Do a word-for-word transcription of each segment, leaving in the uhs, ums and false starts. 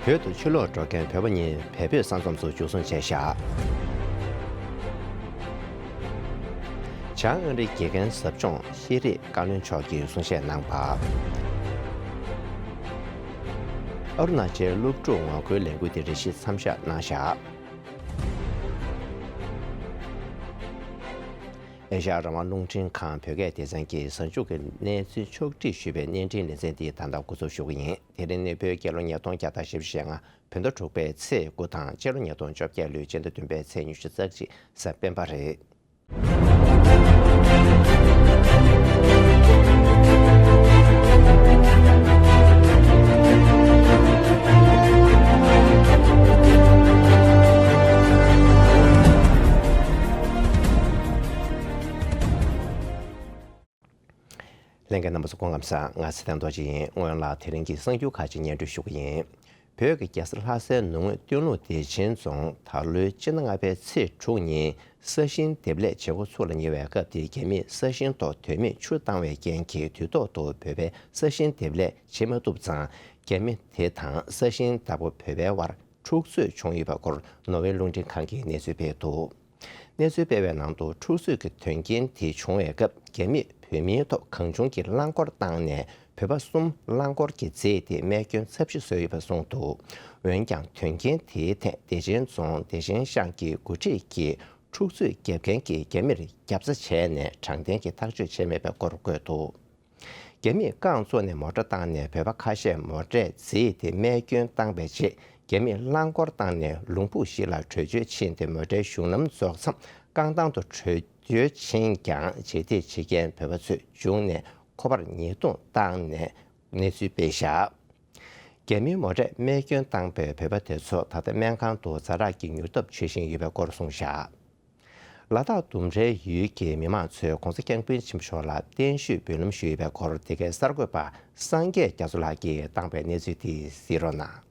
བོད་དུ་ཕྱིར་ལོག་འགྲོ་མཁན་བོད་པ་གཉིས་བལ་བོད་ས་མཚམས་སུ་འཇུ་བཟུང་བྱས་བཞག་བྱང་ཨ་རིའི་དགེ་རྒན་ཟབ་སྦྱོང་ཤེས་རིག་བཀའ་བློན་མཆོག་གིས་གསུང་བཤད་གནང་བ། ཨ་རུ་ན་ཅལ་སློབ་ཕྲུག་ངོ་རྒོལ་ལས་འགུལ་དེ་རེ་ཞིག་མཚམས་བཞག་གནང་བཞག་ཨེ་ཤ་ཡ་རང་དབང་རླུང་འཕྲིན་ཁང་བོད་སྐད་སྡེ་ཚན་གྱིས་གཟའ་མཇུག་གི་གནས་ཚུལ་ཕྱོགས་བསྒྲིགས་ཞུས་པའི་བརྙན་འཕྲིན་ལེ་ཚན་འདི་ད་ལྟ་འགོ་འཛུགས་ཞུ་གི་ཡིན། དེ་རིང་ནི་བོད་རྒྱལ་ལོ་ཉིས་སྟོང་བརྒྱ་དང་བཞི་བཅུ་ཞེ་ལྔ། བོད་ཟླ་དྲུག་པའི་ཚེས་དགུ་དང་སྤྱི་ལོ་ཉིས་སྟོང་བཅོ་བརྒྱད་ལོའི་སྤྱི་ཟླ་བདུན་པའི་ཚེས་ཉི་ཤུ་རྩ་གཅིག་གཟའ་སྤེན་པ་རེད། ལྷན་རྒྱས་རྣམ་པ་ཚོ་སྐུ་ཁམས་བཟང་། ང་ཚེ་བརྟན་རྡོ་རྗེ་ཡིན། སྔོན་ལ་དེ་རིང་གི་གསར་འགྱུར་ཁག་ཅིག་སྙན་སྒྲོན་ཞུ་གི་ཡིན། བོད་ཀྱི་རྒྱལ་ས་ལྷ་སའི་ནུབ་ངོས་སྟོད་ལུང་བདེ་ཆེན་རྫོང་དར་ལོའི་སྤྱི་ཟླ་ལྔ་པའི་ཚེས་དྲུག་ཉིན་ས་ཞིང་འདེབས་ལས་བྱེད་འགོ་ཚུགས་ལ་ཉེ་བའི་སྐབས་དེར་རྒྱ་མིས་ས་ཞིང་ཐོག་དོན་མེད་ཆུ་བཏང་བའི་རྐྱེན་གྱིས་དུས་ཐོག་ཏུ་བོད་པའི་ས་ཞིང་འདེབས་ལས་བྱེད་མ་ཐུབ་ཙང་རྒྱ་མི་དེ་དང་ས་ཞིང་བདག་པོ་བོད་པའི་དབར་འཁྲུག་རྩོད་བྱུང་ཡོད་པའི་སྐོར་ནོར་ཝེ་རླུང་འཕྲིན་ཁང་གིས་གནས་ཚུལ་སྤེལ་འདུག་གནས་ཚུལ་སྤེལ་བའི་ནང་དུ་འཁྲུག་རྩོད་ཀྱི་དོན་རྐྱེན་དེ་བྱུང་བའི་སྐབས་རྒྱ་མིས་བོད་མིའི་ཐོག་གང་བྱུང་གིས་རླངས་འཁོར་བཏང་ནས་བོད་པ་གསུམ་རླངས་འཁོར་གྱིས་བརྫིས་ཏེ་རྨས་སྐྱོན་ཚབས་ཆེ་བཟོས་ཡོད་པ་གསུངས་འདུག་འོན་ཀྱང་དོན་རྐྱེན་དེའི་ཐད་བདེ་ཆེན་རྫོང་བདེ་ཆེན་ཤང་གི་འགོ་ཁྲིད་ཀྱིས་འཁྲུག་རྩོད་བརྒྱབ་མཁན་གྱིས་རྒྱ་མིར་རྒྱབ་རྩ་བྱས་ནས་དྲང་བདེན་གྱི་ཐག་གཅོད་བྱས་མེད་པའི་སྐོར་བཀོད་འདུག་རྒྱ་མིས་རྐང་བཙུགས་ནས་མོ་ཊ་བཏང་ནས་བོད་པ་ཁ་ཤས་མོ་ཊས་བརྫིས་ཏེ་རྨས་སྐྱོན་བཏང་བའི་རྗེས་རྒྱ་མིས་རླངས་འཁོར་བཏང་ནས་ལུང་ཕུག་ཞིག་ལ་བྲོས་བྱོལ་ཕྱིན་ཏེ་མོ་ཊའི་གཞུང་ལམ་རྫོགས་མཚམས་རྐང་ཐང་དུ་བྲོས་བྱོལ་ཕྱིན་ཀྱང་རྗེས་འདེད་བྱེད་མཁན་བོད་པ་ཚོས་མཇུག་ནས་ཁོ་པར་ཉེས་རྡུང་བཏང་ནས་གནས་ཚུལ་སྤེལ་བཞག་རྒྱ་མིའི་མོ་ཊས་རྨས་སྐྱོན་བཏང་པའི་བོད་པ་དེ་ཚོ་ད་ལྟ་སྨན་ཁང་དུ་ཛ་དྲག་གི་མྱུར་སྟབས་བྱེད་བཞིན་ཡོད་པའི་སྐོར་གསུངས་བཞག་ལ་དྭགས་ལྡུམ་རའི་ཡུལ་གྱི་མི་མང་ཚོས་༸གོང་ས་༸སྐྱབས་མགོན་ཆེན་པོ་མཆོག་ལ་བརྟན་བཞུགས་འབུལ་ལམ་ཞུས་པའི་སྐོར་དེ་གའི་གསར་འགོད་པ་སངས་རྒྱས་རྒྱ་མཚོ་ལགས་ཀྱིས་བཏང་པའི་གནས་ཚུལ་དེ་གཟིགས་རོགས་གནང་།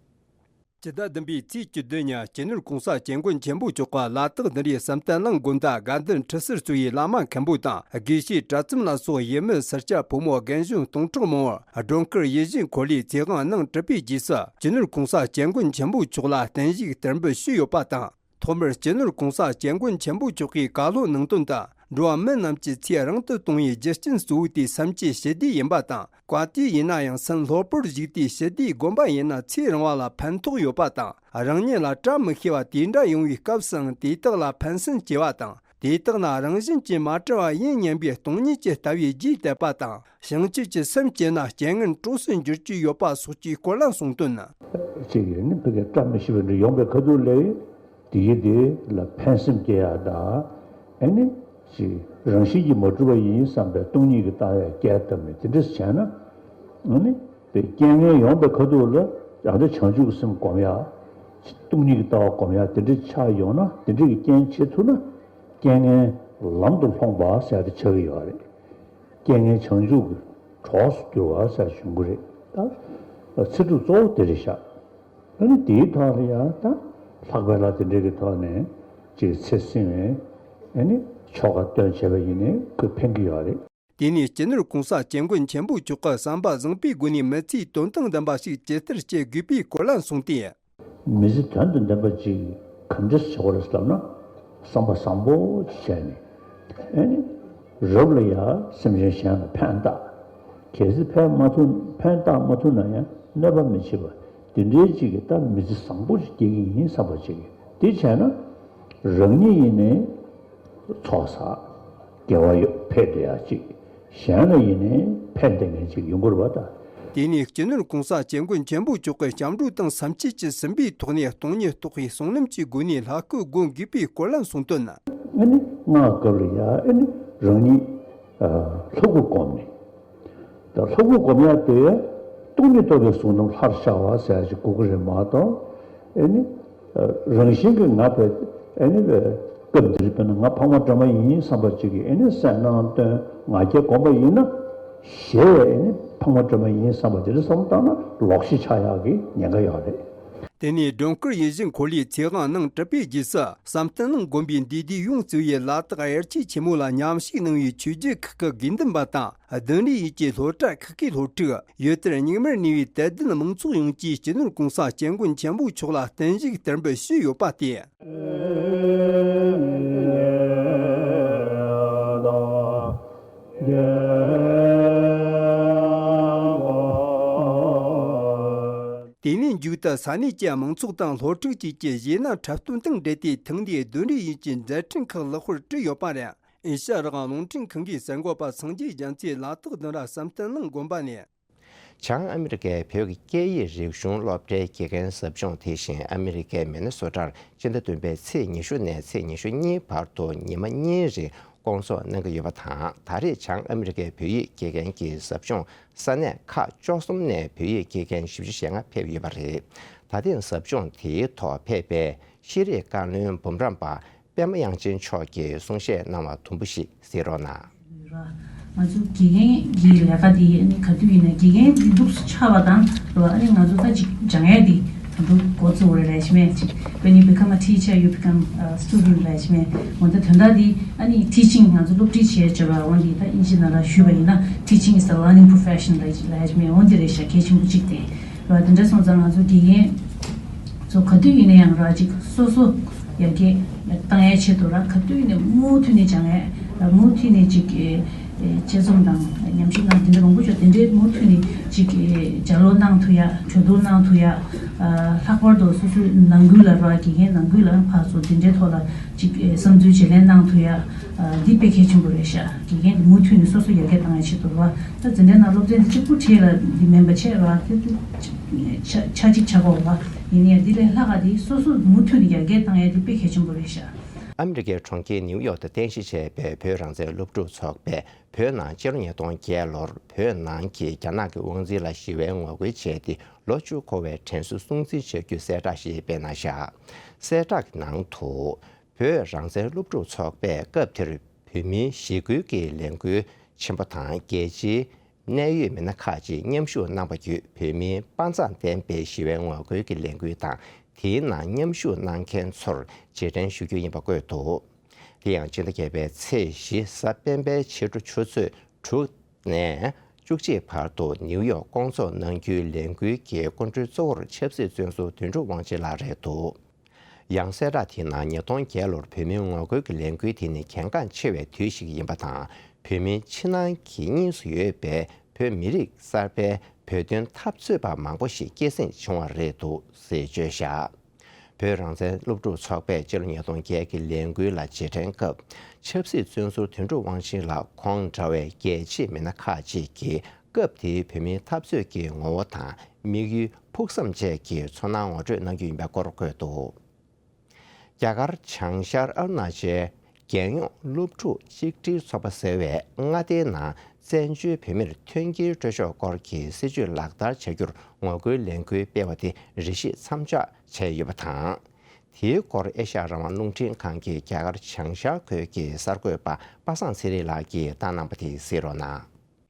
སྤྱི་ཟླ་བདུན་པའི་ཚེས་བཅུ་བདུན་ཉིན་སྤྱི་ནོར་༸གོང་ས་༸སྐྱབས་མགོན་ཆེན་པོ་མཆོག་གིས་ལ་དྭགས་ལྡུམ་རའི་བསམ་གཏན་གླིང་དགོན་བདག་དགའ་ལྡན་ཁྲི་ཟུར་གཙོས་པའི་བླ་མ་མཁན་པོ་དང་དགེ་བཤེས་གྲྭ་བཙུན་ལ་སོགས་ཡུལ་མི་སེར་སྐྱ་ཕོ་མོ་རྒན་གཞོན་སྟོང་ཕྲག་མང་པོར་སྒྲོལ་དཀར་ཡིད་བཞིན་འཁོར་ལོའི་ཚེ་དབང་གནང་གྲུབ་པའི་རྗེས་སུ་སྤྱི་ནོར་༸གོང་ས་༸སྐྱབས་མགོན་ཆེན་པོ་མཆོག་ལ་བརྟན་བཞུགས་གཏེར་འབུལ་ཞུས་ཡོད་པ་དང་། ཐོག་མར་སྤྱི་ནོར་༸གོང་ས་༸སྐྱབས་མགོན་ཆེན་པོ་མཆོག་གིས་བཀའ་སློབ་གནང་དོན་དུ། འགྲོ་བ་མི་རྣམས་ཀྱི་ཚེ་རིང་དུ་གཏོང་བའི་རྒྱུ་རྐྱེན་གཙོ་བོ་དེ་སེམས་ཅན་ཞི་བདེ་ཡིན་པ་དང་། བཀའ་དུས་ཡིན་ན་ཡང་སེམས་ལྷོད་པོར་བཞུགས་ཏེ་ཞི་བདེའི་དགོན་པ་ཡིན་ན་ཚེ་རིང་བ་ལ་ཕན་ཐོགས་ཡོད་པ་དང་། རང་ཉིད་ལ་བཀྲ་མི་ཤིས་པ་དེ་འདྲ་ཡོང་བའི་སྐབས་སུའང་དེ་དག་ལ་ཕན་སེམས་སྐྱེ་བ་དང་། དེ་དག་ནི་རང་བཞིན་གྱིས་མ་བྲལ་བ་ཡིན་སྙམ་པའི་སྟོང་ཉིད་ཀྱི་ལྟ་བའི་རྒྱས་བཏབ་པ་དང་། བྱང་ཆུབ་ཀྱི་སེམས་བསྐྱེད་ན་རྐྱེན་ངན་གྲོགས་སུ་འགྱུར་གྱི་ཡོད་པ་སོགས་ཀྱི་སྐོར་ལ་གསུངས་དོན། གཅིག་ཡིན་ནི་ཕ་གིར་བཀྲ་མི་ཤིས་པ་འདྲ་ཡོང་པའི་ཁ་ཐུག་ལ། དེ་ཡི་དེ་ལ་ཕན་སེམས་སྐྱེ་ཡག་དང་། ཨ་ནི་ཅིག་རང་བཞིན་གྱིས་མ་གྲུབ་པ་ཡིན་བསམ་པའི་སྟོང་ཉིད་ཀྱི་ལྟ་བའི་སྐད་བཏབ་ནས་དེ་འདྲས་བྱས་ན། ཨ་ནི་པའི་རྐྱེན་ངན་ཡོང་པའི་ཁ་ཐུག་ལ་ཡང་དེ་བྱང་ཆུབ་ཀྱི་སེམས་སྒོམ་ཡག་སྟོང་ཉིད་ཀྱི་ལྟ་བ་སྒོམ་ཡག་དེ་འདྲས་ཆགས་ཡོང་ན། དེ་འདྲས་ཀྱི་རྐྱེན་བྱེད་ཐུབ་ན། རྐྱེན་ངན་ལམ་དུ་ལྷོངས་པ་ཟེར་ཡག་དེ་ཆགས་ཀྱི་ཡོད་རེད། རྐྱེན་ངན་བྱང་ཆུབ་ཀྱི་གྲོགས་སུ་འགྱུར་བ་ཟེར་བྱུང་གི་རེད། ད་ཚིག་གྲུབ་གཙོ་བོ་དེ་རེད་ཤག་ཨ་ནི་དེའི་ཐོག་ལ་ཡང་ད་ལྷག་པའི་ལྷ་དེ་འདྲ་གི་ཐོག་ནས་ཅིག་ཚེ་བསྲིང་བའི་ཨ་ནི་ཆོ་ག་སྟོན་བྱས་པ་ཡིན་ནའི་ཁོས་ཕན་གྱི་ཡོད་རེད། དེ་ནས་སྤྱི་ནོར་༸གོང་ས་༸སྐྱབས་མགོན་ཆེན་པོ་མཆོག་གིས་བསམ་པ་བཟང་པོའི་སྒོ་ནས་མི་ཚེའི་དོན་དང་ལྡན་པ་ཞིག་ཇི་ལྟར་སྐྱེལ་དགོས་པའི་སྐོར་ལ་གསུངས་ཏེ། མི་ཚེ་དོན་དང་ལྡན་པ་ཅིག་ག་འདྲས་བྱེད་དགོས་རེད་ཟེར་ལབ་ན། བསམ་པ་བཟང་པོ་ཅིག་བྱས་ནས། ཨ་ནི། རབ་ལ་ཡ་སེམས་ཅན་གཞན་ལ་ཕན་བཏགས། གལ་སྲིད་ཕན་མ་ཐུབ་ཕན་བཏགས་མ་ཐུབ་ན་ཡང་གནོད་པ་མི་བྱེད་པ། དེ་འདྲའི་ཅིག་གི་ད་མི་ཚེ་བཟང་པོ་ཅིག་སྐྱེལ་གྱི་ཡིན་བསམ་པ་ཅིག་གི་དེ་བྱས་ན། རང་ཉིད་ཡིན་ནའི་ཚོགས་བསགས། དགེ་བ་ཡོད་འཕེལ་འགྲོ་ཡག་ཅིག་གཞན་ལ་ཡིན་ནའི་ཕན་བཏགས་མཁན་ཅིག་ཡོང་གི་རེད་པ་ད། དེ་ནས་སྤྱི་ནོར་༸གོང་ས་༸སྐྱབས་མགོན་ཆེན་པོ་མཆོག་གིས་སྐྱབས་འགྲོ་དང་སེམས་བསྐྱེད་ཀྱིས་ཟིན་པའི་ཐོག་ནས་སྟོང་ཉིད་རྟོགས་པའི་བསོད་ནམས་ཀྱི་སྒོ་ནས་ལྷ་སྐུ་བསྒོམ་དགོས་པའི་སྐོར་ལ་གསུངས་དོན། ཨ་ནི་སྔགས་སྐབས་ལ་ཡ་ཨ་ནི་རང་ཉིད་ལྷ་སྐུ་བསྒོམས་ནས། ད་ལྷ་སྐུ་བསྒོམ་ཡག་དེ་སྟོང་ཉིད་རྟོགས་པའི་བསོད་ནམས་ལྷར་ཤར་བ་ཟེར་ཡག་ཅིག་དགོས་ཀྱི་རེད་མ་གཏོགས། ཨ་ནི། རང་བཞིན་གྱིས་ང་བས་ཨ་ནི་བས་སྐབས་འདིར་དཔེར་ན་ང་འཕགས་མ་སྒྲོལ་མ་ཡིན་བསམ་པ་ཅིག་གིས་ཨ་ནི་གསལ་སྣང་སྟོན་ང་རྒྱལ་སྒོམ་པ་ཡིན་ན། ཞེས་པའི་ཨ་ནི་འཕགས་མ་སྒྲོལ་མ་ཡིན་བསམ་པ་དེ་འདྲ་བསམ་བློ་བཏང་ན་ལོག་ཤེས་ཆགས་ཡག་གི་ཉེན་ཁ་ཡོད་རེད། དེ་ནས་སྒྲོལ་དཀར་ཡིད་བཞིན་འཁོར་ལོའི་ཚེ་དབང་གནང་གྲུབ་པའི་རྗེས་སུ། བསམ་གཏན་གླིང་དགོན་པའི་འདུས་སྡེའི་ཡོངས་གཙོས་པའི་ལ་དྭགས་གཡེར་ཆེན་ཆེན་མོ་ལ་མཉམ་ཞུགས་གནང་བའི་ཆོས་བརྒྱུད་ཁག་གི་དགེ་འདུན་པ་དང་། བདུན་རེ་ཡུལ་གྱི་སློབ་གྲྭ་ཁག་གི་སློབ་ཕྲུག་ཡུལ་དེར་རྙིང་མར་གནས་པའི་དད་ལྡན་མང་ཚོགས་ཡོངས་ཀྱིས་སྤྱི་ནོར་༸གོང་ས་༸སྐྱབས་མགོན་ཆེན་པོ་མཆོག་ལ་བརྟན་བཞུགས་དར་འབུལ་ཞུས་ཡོད་པ་སྟེ། དེ་ནས་མཇུག་ཏུ་ས་གནས་ཀྱི་མང་ཚོགས་དང་སློབ་ཕྲུག་བཅས་ཀྱིས་གཞས་སྣ་འཁྲབ་སྟོན་དང་འབྲེལ་ཏེ་ཐེངས་འདིའི་བདུན་རེ་ཡུལ་གྱི་མཛད་འཕྲིན་ཁག་ལེགས་པར་གྲུབ་ཡོད་པ་རེད། ཨེ་ཤ་ཡ་རང་དབང་རླུང་འཕྲིན་ཁང་གིས་གསར་འགོད་པ་སངས་རྒྱས་རྒྱ་མཚོས་ལ་དྭགས་ལྡིང་ར་བསམ་གཏན་གླིང་དགོན་པ་ནས། བྱང་ཨ་མི་རི་ཀའི་བོད་ཀྱི་སྐད་ཡིག་རིག་གཞུང་སློབ་གྲྭའི་དགེ་རྒན་ཟབ་སྦྱོང་དེ་བཞིན་ཨ་མི་རི་ཀའི་མི་ནི་སོ་ཊར་སྤྱི་ཟླ་བདུན་པའི་ཚེས་ཉི་ཤུ་ནས་ཚེས་ཉི་ཤུ་གཉིས་བར་དུ་ཉི་མ་གཉིས་རིང་སྐོང་ཚོགས་གནང་གི་ཡོད་པ་དང་། ད་རེས་བྱང་ཨ་མི་རི་ཀའི་བོད་ཡིག་དགེ་རྒན་གྱི་ཟབ་སྦྱོང་ས་གནས་ཁག་བཅུ་གསུམ་ནས་བོད་ཡིག་དགེ་རྒན་བཞི་བཅུ་ཞེ་ལྔ་ཕེབས་ཡོད་པ་རེད། ད་ཐེངས་ཟབ་སྦྱོང་དེའི་ཐོག་ཕེབས་པའི་ཤེས་རིག་བཀའ་བློན་འབུམ་རམས་པ་པད་མ་དབྱངས་ཅན་མཆོག་གིས་གསུང་བཤད་གནང་བ་དུམ་བུ་ཞིག་གཟིགས་རོགས་གནང་། ང་ཚོ་དགེ་རྒན་གྱི་ལས་ཀ་འདི་ཨ་ནི་ག་དུས་ཡིན་ན་དགེ་རྒན་འདི་འདུག་སེ་ཆགས་པ་དང་རེད་བ། ཨ་ནི་ང་ཚོ་ད་ཅིག་སྦྱང་ཡས་འདི་ད་དུང་འགོ་བཙུགས་པ་རེད་ལབ་ཡས་མེད། ཅིག When you become a teacher, you become a student ལབ་ཡས་མེད། འོ་ད་དོན་དག་འདི་ཨ་ནི་teaching ང་ཚོ་སློབ་ཁྲིད་བྱེད་བྱེད་པ་འོ་འདི་ད་དབྱིན་ཇི་ནང་ལ་ཞུས་པ་ཡིན་ན་teaching is the learning profession ལབ་ཡས་མེད། འོ་འདི་རེད་ཤག་གལ་ཆེན་པོ་གཅིག་དེ་རེད་བ། དེ་འདྲ་སོང་ཙང་ང་ཚོ་དགེ་རྒན་ཚོ་ག་དུས་ཡིན་ན་ཡང་ར་ཅིག་སོ་སོ་ཡར་རྒྱས་བཏང་ཡས་ཆེད་དུ་ར་ག་དུས་ཡིན་ན་མུ་མཐུད་ནས་སྦྱང་ཡས་ར་མུ་མཐུད་ནས་ཅིག་ཨེ་ཨེ་དཔྱད་རྩོམ་དང་ཉམས་ཞིབ་གནང་དེ་འདྲ་མང་པོ་ཅིག་དེ་འདྲའི་མུ་མཐུད་ནས་ཅིག་ཨེ་ལྗགས་ཀློག་གནང་ཐུབ་ཡས་གྲོས་བསྡུར་གནང་ཐུབ་ཡས། ཨ་ལྷག་པར་དུ་སོ་སོའི་ནང་ཁུལ་ལ་ར་དགེ་རྒན་ནང་ཁུལ་ལ་ཕར་ཚུར་དེ་འདྲའི་ཐོག་ལ་ཅིག་ཨེ་བསམ་ཚུལ་བརྗེ་ལེན་གནང་ཐུབ་ཡས། ཨ་འདི་དཔེ་གལ་ཆེན་པོ་རེད་ཤག་དགེ་རྒན་དེ་མུ་མཐུད་ནས་སོ་སོ་ཡར་རྒྱས་བཏང་ཡས་ཆེད་དུ་ར། ད་འཛིན་གྲྭའི་ནང་སློབ་ཚན་དེ་གཅིག་པུ་ཁྲིད་ལ་འདི་མིན་པ་བྱས་ར་དེ་ཆ་ཆ་གཅིག་ཆགས་དགོས་པ། ཡིན་ནའི་འདི་ལས་ལྷག་ག་དེ་སོ་སོ་མུ་མཐུད་ནས་ཡར་རྒྱས་བཏང་ཡས་དེ་དཔེ་གལ་ཆེན་པོ་རེད་ཤག་ཨ་མི་རི་ཀའི་གྲོང་ཁྱེར་ནིའུ་ཡོག་ཏུ་རྟེན་གཞི་བྱས་པའི་བོད་རང་བཙན་སློབ་ཕྲུག་ཚོགས་པས་བོད་ནང་ཕྱི་ལོ་ཉིས་སྟོང་བརྒྱད་ལོར་བོད་ནང་གི་རྒྱ་ནག་གི་དབང་འཛིན་ལ་ཞི་བའི་ངོ་རྒོལ་བྱས་ཏེ་ལོ་བཅུ་འཁོར་བའི་དྲན་གསོ་སྲུང་བརྩི་བྱ་རྒྱུའི་གསལ་བསྒྲགས་ཤིག་སྤེལ་གནང་བཞག་གསལ་བསྒྲགས་ཀྱི་ནང་དུ། བོད་རང་བཙན་སློབ་ཕྲུག་ཚོགས་པས་སྐབས་དེར་བོད་མིའི་ཞི་རྒོལ་གྱི་ལས་འགུལ་ཆེན་པོ་དང་རྒྱལ་སྤྱིའི་གནད་ཡོད་མི་སྣ་ཁག་ཅིག་མཉམ་ཞུགས་གནང་བ་བརྒྱུད་བོད་མིའི་དཔའ་མཛངས་ལྡན་པའི་ཞི་བའི་ངོ་རྒོལ་གྱི་ལས་འགུལ་དང་དེའི་ནང་མཉམ་ཞུགས་གནང་མཁན་ཚོར་རྗེས་དྲན་ཞུ་རྒྱུ་ཡིན་པ་བཀོད་འདུག་དེ་ཡང་སྤྱི་ཟླ་བརྒྱད་པའི་ཚེས་བཞི་གཟའ་སྤེན་པའི་ཕྱི་དྲོ་ཆུ་ཚོད་དྲུག་ནས་བཅུ་གཅིག་བར་དུ་ནིའུ་ཡོག་སྐོང་ཚོགས་གནང་རྒྱུའི་ལས་འགུལ་གྱི་སྐུ་མགྲོན་གཙོ་བོར་ཆབ་སྲིད་བཙོན་ཟུར་དོན་གྲུབ་དབང་ཆེན་ལགས་རེད་འདུག་ཡང་གསལ་བསྒྲགས་དེའི་ནང་ཉིས་སྟོང་བརྒྱད་ལོར་བོད་མིའི་ངོ་རྒོལ་གྱི་ལས་འགུལ་དེ་ནི་གལ་འགངས་ཆེ་བའི་དུས་ཤིག་ཡིན་པ་དང་། བོད་མིའི་ཕྱི་ནང་གི་གཉིས་སུ་ཡོད་པའི་བོད་མི་རིགས་གསར་པའི་བོད་དོན་འཐབ་རྩོད་པ་མང་པོ་ཞིག་སྐྱེད་སྲིང་བྱུང་བ་རེད་འདུག་ཟེར་བརྗོད་བཞག་བོད་རང་བཙན་སློབ་ཕྲུག་ཚོགས་པས་སྤྱི་ལོ་ཉིས་སྟོང་བརྒྱད་ཀྱི་ལས་འགུལ་ལ་རྗེས་དྲན་སྐབས། ཆབ་སྲིད་བཙོན་ཟུར་དོན་གྲུབ་དབང་ཆེན་ལགས་ཁོང་འདྲ་བའི་རྒྱལ་གཅེས་མི་སྣ་ཁག་ཅིག་གིས་སྐབས་དེའི་བོད་མིའི་འཐབ་རྩོད་ཀྱི་ངོ་བོ་དང་དམིགས་ཡུལ། ཕུགས་བསམ་བཅས་ཀྱི་ཚོར་སྣང་ངོ་སྤྲོད་གནང་རྒྱུ་ཡིན་པའི་སྐོར་བཀོད་འདུག་རྒྱ་གར་བྱང་ཤར་ཨ་རུ་ན་ཅལ་རྒྱལ་ཡོངས་སློབ་ཕྲུག་གཅིག་སྒྲིལ་ཚོགས་པ་ཟེར་བས་མངའ་སྡེའི་ནང་བཙན་བྱོལ་བོད་མིར་མཐུན་རྐྱེན་སྤྲོད་ཕྱོགས་སྐོར་གྱི་སྲིད་བྱུས་ལག་བསྟར་བྱ་རྒྱུར་ངོ་རྒོལ་ལས་འགུལ་སྤེལ་བ་དེ་རེ་ཞིག་མཚམས་འཇོག་བྱས་ཡོད་པ་དང་། དེའི་སྐོར་ཨེ་ཤ་ཡ་རང་དབང་རླུང་འཕྲིན་ཁང་གི་རྒྱ་གར་བྱང་ཤར་ཁུལ་གྱི་གསར་འགོད་པ་པ་སངས་ཚེ་རིང་ལགས་ཀྱིས་བཏང་གནང་བ་དེ་གཟིགས་རོགས་གནང་།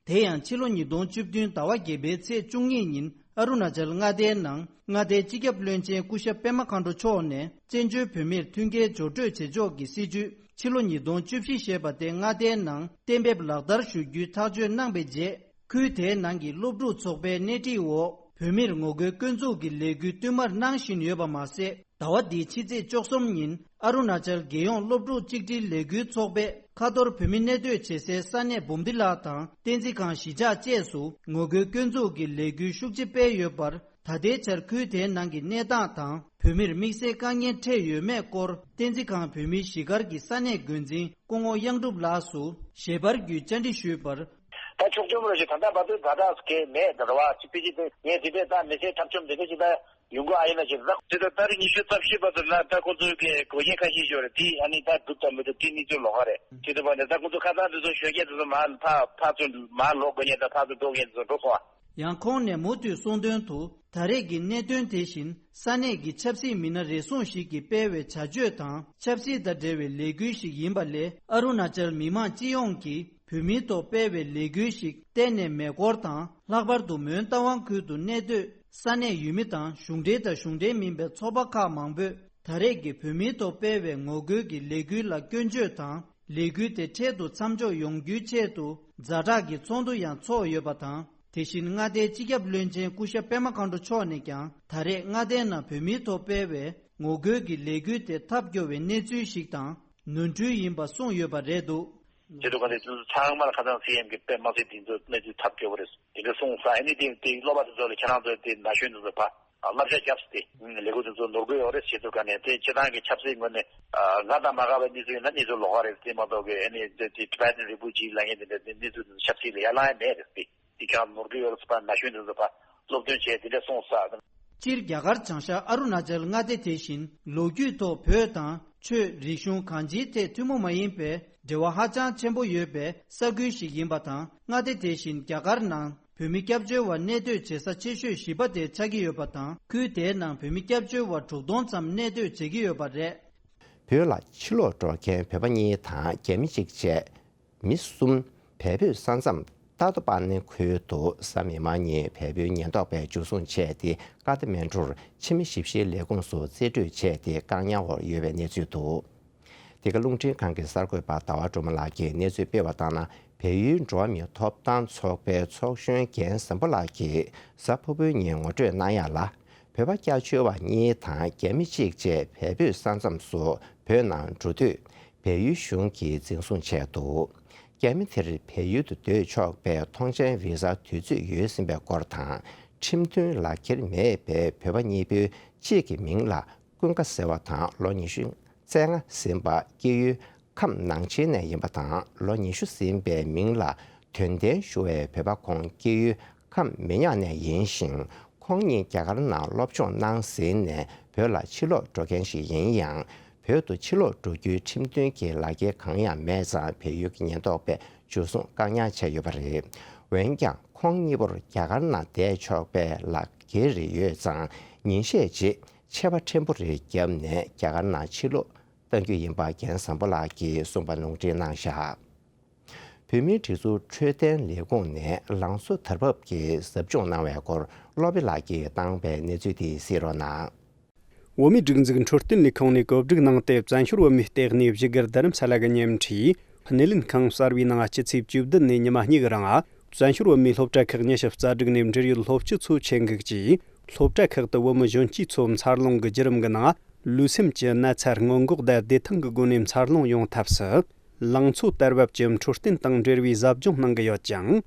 དེ་ཡང་ཕྱི་ལོ་ཉིས་སྟོང་བཅུ་བདུན་ཟླ་བ་བརྒྱད་པའི་ཚེས་བཅུ་གཉིས་ཉིན་ཨ་རུ་ན་ཅལ་མངའ་སྡེའི་ནང་མངའ་སྡེའི་སྤྱི་ཁྱབ་བློན་ཆེན་སྐུ་ཞབས་པད་མ་མཁའ་འགྲོ་མཆོག་ནས་བཙན་བྱོལ་བོད་མིར་མཐུན་རྐྱེན་སྦྱོར་སྤྲོད་བྱེད་ཕྱོགས་ཀྱི་སྲིད་བྱུས་ཕྱི་ལོ་ཉིས་སྟོང་བཅུ་བཞི་ཞེས་པ་དེ་མངའ་སྡེའི་ནང་གཏན་འབེབས་ལག་བསྟར་ཞུ་རྒྱུའི་ཐག་གཅོད་གནང་བའི་རྗེས། ཁུལ་དེའི་ནང་གི་སློབ་ཕྲུག་ཚོགས་པའི་སྣེ་ཁྲིད་འོག་བོད་མིར་ངོ་རྒོལ་སྐྱོན་འཛུགས་ཀྱི་ལས་འགུལ་བསྟུད་མར་གནང་བཞིན་ཡོད་པ་མ་ཟད། ཟླ་བ་འདིའི་ཕྱི་ཚེས་བཅུ་གསུམ་ཉིན་ཨ་རུ་ན་ཅལ་རྒྱལ་ཡོངས་སློབ་ཕྲུག་གཅིག་སྒྲིལ་ལས་འགུལ་ཚོགས་པས་ཁ་ཐོར་བོད་མི་གནས་སྡོད་བྱེད་སའི་ས་གནས་འབུམ་སྡེ་ལ་དང་བསྟན་འཛིན་ཁང་གཞིས་ཆགས་བཅས་སུ་ངོ་རྒོལ་སྐྱོན་འཛུགས་ཀྱི་ལས་འགུལ་ཤུགས་ཆེ་སྤེལ་ཡོད་པར། ད་ལྟའི་ཆར་ཁུལ་དེའི་ནང་གི་གནས་སྟངས་དང་བོད་མིར་དམིགས་བསལ་དཀའ་ངལ་འཕྲད་ཡོད་མེད་སྐོར་བསྟན་འཛིན་ཁང་བོད་མིའི་གཞིས་སྒར་གྱི་ས་གནས་འགོ་འཛིན་སྐུ་ངོ་གཡང་སྒྲུབ་ལགས་སུ་ཞལ་པར་བརྒྱུད་བཅར་འདྲི་ཞུས་པར། ད་ཕྱོགས་བཅོམ་རེ་ཞིག་ད་ལྟ་བར་དུ་ད་ལྟ་སྐད་མེད་ད་ར་བ་ཅི་པི་ཅི་དེ་ངས་དེ་འདྲས་ད་མི་སེར་འཁྲབ་བཅོམ་དེ་འདྲས་ཅི་ད་ཡོང་གི་ཨ་ཡིན་ན་ཅི་ད་དེ་ད་ད་རེས་ཉི་ཤུ་རྩ་བཞི་བར་དུ་ལ་ད་ཁོང་ཚོའི་གི་གོ་རྒྱན་ཁ་ཤས་ཤོར་རེད། དེ་ཨ་ནི་ད་སྒྲུབ་དང་མི་སྒྲུབ་དེ་གནས་ཚུལ་ལོགས་ཀ་རེད། དེ་དུས་བར་ནས་ད་ཁོང་ཚོ་ཁ་སང་དེ་ཚོ་ཞོད་རྒྱལ་དེ་ཚོ་མར་ཕ་ཕར་ཚུར་མར་ལོག་དགོས་ཉེན་དང་ཕར་ཚུར་འགྲོ་མཁན་དེ་ཚོ་འགྲོ་སོང་ཨ། ཡང་ཁོང་ནས་མུ་མཐུད་གསུངས་དོན་དུ། ད་རེས་ཀྱི་གནད་དོན་དེ་བཞིན་ས་གནས་ཀྱི་ཆབ་སྲིད་མི་སྣ་རེ་ཟུང་ཞིག་གིས་སྤེལ་བའི་བྱ་སྤྱོད་དང་ཆབ་སྲིད་དང་འབྲེལ་བའི་ལས་འགུལ་ཞིག་ཡིན་པ་ལས་ཨ་རུ་ན་ཅལ་མི་མང་སྤྱི་ཡོངས་ཀྱིས་ བོད་མིའི་ཐོག་སྤེལ་བའི་ལས་འགུལ་ཞིག་གཏན་ནས་མེད་སྐོར་དང་། ལྷག་པར་དུ་མོན་རྟ་དབང་ཁུལ་དུ་གནས་སྡོད་ས་གནས་ཡུལ་མི་དང་གཞུང་འབྲེལ་དང་གཞུང་འབྲེལ་མིན་པའི་ཚོགས་པ་ཁག་མང་པོས། ད་རེས་ཀྱི་བོད་མིའི་ཐོག་སྤེལ་བའི་ངོ་རྒོལ་གྱི་ལས་འགུལ་ལ་སྐྱོན་བརྗོད་དང་། ལས་འགུལ་དེ་འཕྲལ་དུ་མཚམས་འཇོག་ཡོང་རྒྱུའི་ཆེད་དུ་ཛ་དྲག་གི་ཚོགས་འདུ་ཡང་འཚོགས་ཡོད་པ་དང་། དེ་བཞིན་མངའ་སྡེའི་སྤྱི་ཁྱབ་བློན་ཆེན་སྐུ་ཞབས་པད་མ་མཁའ་འགྲོ་མཆོག་ནས་ཀྱང་། ད་རེས་མངའ་སྡེའི་ནང་བོད་མིའི་ཐོག་སྤེལ་བའི་ངོ་རྒོལ་གྱི་ལས་འགུལ་དེ་ཐབས་སྐྱོ་བའི་གནས་ཚུལ་ཞིག་དང་། ནོར་འཁྲུལ་ཡིན་པ་གསུངས་ཡོད་པ་རེད་འདུག། ཇེ་དུ་ག་ནས་ཚོ་ཚང་མ་ལ་ཁ་སང་སི་ཨེམ་གྱི་དཔེ་དམག་སྲིད་འདི་ཚོ་གནས་ཚུལ་ཐབས་སྐྱོ་བོ་རེད། དེ་འདྲ་གསུངས་ས་ཨ་ནི་དེ་དེ་སློབ་པ་དེ་ཚོ་ལ་ཁྱེད་རང་ཚོ་དེ་ན་གཞོན་དེ་ཚོ་ཕ་བསླབ་བྱ་རྒྱབ་སྟེ་ལས་འགུལ་དེ་ཚོ་ནོར་འཁྲུལ་ཡོད་རེད་ཞེས་ཚོ་ག་ནས་དེ་སྤྱི་བཏང་གི་ཆབ་སྲིད་ངོས་ནས་ང་དང་མ་འགལ་བའི་གནས་ཚུལ་ཡིན་ན་གནས་ཚུལ་ལོགས་ཀ་རེད། དེ་མ་གཏོགས་གི་ཨ་ནི་དེ་དེ་Tibetan Refugee ལབ་མཁན་དེ་འདྲ་དེ་གནས་ཚུལ་དེ་ཚོ་ཆབ་སྲིད་ལ་ཡར་ལངས་ཡ་མེད་རེད་དེ། དེ་ཁྱེད་རང་ནོར་འཁྲུལ་ཡོད་རེད་ཟེར་བ་ན་གཞོན་དེ་ཚོ་ཕ་སློབ་སྟོན་བྱས་དེ་འདྲ་གསུངས་ས། སྤྱིར་རྒྱ་གར་བྱང་ཤར་ཨ་རུ་ན་ཅལ་མངའ་སྡེ་དེ་བཞིན་ལོ་རྒྱུས་ཐོག་བོད་དང་ཆོས་རིག་གཞུང་གང་ཅིའི་ཐད་ཐུན་མོང་མ་ཡིན་པའི་འབྲེལ་བ་ཧ་ཅང་ཆེན་པོ་ཡོད་པའི་ས་ཁུལ་ཞིག་ཡིན་པ་དང་། མངའ་སྡེ་དེ་བཞིན་རྒྱ་གར་ནང་བོད་མི་སྐྱབས་བཅོལ་བ་གནས་སྡོད་བྱེད་ས་ཆེ་ཤོས་བཞི་པ་དེ་ཆགས་ཀྱི་ཡོད་པ་དང་། ཁུལ་དེའི་ནང་བོད་མི་སྐྱབས་བཅོལ་བ་དྲུག་སྟོང་ཙམ་གནས་སྡོད་བྱེད་ཀྱི་ཡོད་པ་རེད། བོད་ལ་ཕྱིར་ལོག་འགྲོ་མཁན་བོད་པ་གཉིས་དང་རྒྱ་མི་གཅིག་བཅས། མི་གསུམ་བལ་བོད་ས་མཚམས་ཏཱ་ཏོ་པ་ནན་ཁུལ་དུ་གཟའ་མིག་དམར་ཉིན་བལ་པོའི་ཉེན་རྟོག་པས་འཇུ་བཟུང་བྱས་ཏེ། ཀ་ཐ་མན་གྲུར་ཕྱི་མི་ཞིབ་བཤེར་ལས་ཁུངས་སུ་རྩིས་སྤྲོད་བྱས་ཏེ། བཀག་ཉར་འོག་ཡོད་པའི་གནས་ཚུལ་འདུག། འདི་ག་རླུང་འཕྲིན་ཁང་གི་གསར་འགོད་པ་ཟླ་བ་སྒྲོལ་མ་ལགས་ཀྱིས་གནས་ཚུལ་སྤེལ་བ་ལྟར་ན། བལ་ཡུལ་འགྲོ་བ་མིའི་ཐོབ་ཐང་ཚོགས་པའི་ཚོགས་གཞོན་རྒན་བཟང་པོ་ལགས་ཀྱིས་གཟའ་ཕུར་བུའི་ཉིན་ངོ་སྤྲོད་གནང་ཡག་ལ། བོད་པ་སྐྱབས་བཅོལ་བ་གཉིས་དང་རྒྱ་མི་གཅིག་བཅས་བལ་བོད་ས་མཚམས་སུ་བོད་ནང་འགྲོ་དུས། བལ་ཡུལ་གཞུང་གིས་འཛིན་བཟུང་བྱས་འདུག། རྒྱ་མི་དེར་བལ་ཡུལ་དུ་སྡོད་ཆོག་པའི་ཐོངས་མཆན་བི་ཟ་དུས་ཚོད་ཡོལ་ཟིན་པའི་སྐོར་དང་། ཁྲིམས་མཐུན་ལག་འཁྱེར་མེད་པའི་བོད་པ་གཉིས་པོའི་གཅིག་གི་མིང་ལ་ཀུན་དགའ་ཟེར་བ་དང་། ལོ་ཉི་ཤུ་རྩ་ལྔ་ཟིན་པ། སྐྱེས་ཡུལ་ཁམས་ནང་ཆེན་ནས་ཡིན་པ་དང་། ལོ་ཉི་ཤུ་ཟིན་པའི་མིང་ལ་དོན་ལྡན་ཞུ་བའི་བོད་པ་ཁོང་སྐྱེས་ཡུལ་ཁམས་མི་ཉག་ནས་ཡིན་ཞིང་། ཁོང་གཉིས་རྒྱ་གར་ནང་སློབ་སྦྱོང་གནང་ཟིན་ནས་བོད་ལ་ཕྱིར་ལོག་འགྲོ་མཁན་ཞིག་ཡིན་ཡང་། བོད་དུ་ཕྱིར་ལོག་འགྲོ་རྒྱུའི་ཁྲིམས་མཐུན་གྱི་ལག་འཁྱེར་གང་ཡང་མེད་ཙང་། བལ་ཡུལ་གྱི་ཉེན་རྟོག་པས་འཇུ་བཟུང་བཀག་ཉར་བྱས་ཡོད་པ་རེད། འོན་ཀྱང་། ཁོང་གཉིས་པོར་རྒྱ་གར་ནང་བསྡད་ཆོག་པའི་ལག་འཁྱེར་རེ་ཡོད་ཙང་། ཉིན་ཤས་རྗེས་ཆད་པ་ཕྲན་བུ་རེ་བརྒྱབ་ནས་རྒྱ་གར་ནང་ཕྱིར་ལོག་གཏང་རྒྱུ་ཡིན་པ་རྒན་བཟང་པོ་ལགས་ཀྱིས་གསུངས་པ་ལུང་འདྲེན་གནང་བཞག། བོད་མིའི་སྒྲིག་འཛུགས་འཕྲོད་བསྟེན་ལས་ཁུངས་ནས་ལང་ཚོ་དར་བབ་ཀྱི་ཟབ་སྦྱོང་གནང་བའི་སྐོར་བློ་བྷེ་ལགས་ཀྱིས་བཏང་བའི་གནས་ཚུལ་དེ་གཟིགས་རོགས་གནང་། བོད་མིའི་སྒྲིག་འཛུགས་འཕྲོད་བསྟེན་ལས་ཁུངས་ནས་གོ་སྒྲིག་གནང་སྟེ། བཙན་བྱོལ་བོད་མིའི་ལྟེ་གནས་བཞུགས་སྒར་རྡ་རམ་ས་ལ་གི་ཉེ་འཁྲིས་སྣེ་ལེན་ཁང་གསར་བའི་ནང་སྤྱི་ཚེས་བཅུ་བདུན་ནས་ཉི་མ་གཉིས་ཀྱི་རིང་། བཙན་བྱོལ་བོད་མིའི་སློབ་གྲྭ་ཁག་ཉི་ཤུ་རྩ་དྲུག་ནས་འབྲེལ་ཡོད་སློབ་སྤྱི་ཚོ་ཆེད་འགུགས་ཀྱིས། སློབ་གྲྭ་ཁག་ཏུ་བོད་མི་གཞོན་སྐྱེས་ཚོ་འཚར་ལོངས་ཀྱི་བརྒྱུད་རིམ་གྱི་ནང་ལུས་སེམས་ཀྱི་ན་ཚ་སྔོན་འགོག་དང་བདེ་ཐང་གི་སྒོ་ནས་འཚར་ལོངས་ཡོང་ཐབས་སུ། ལང་ཚོ་དར་བབ་ཀྱི་འཕྲོད་བསྟེན་དང་འབྲེལ་བའི་ཟབ་སྦྱོང་གནང་གི་ཡོད་ཅིང་།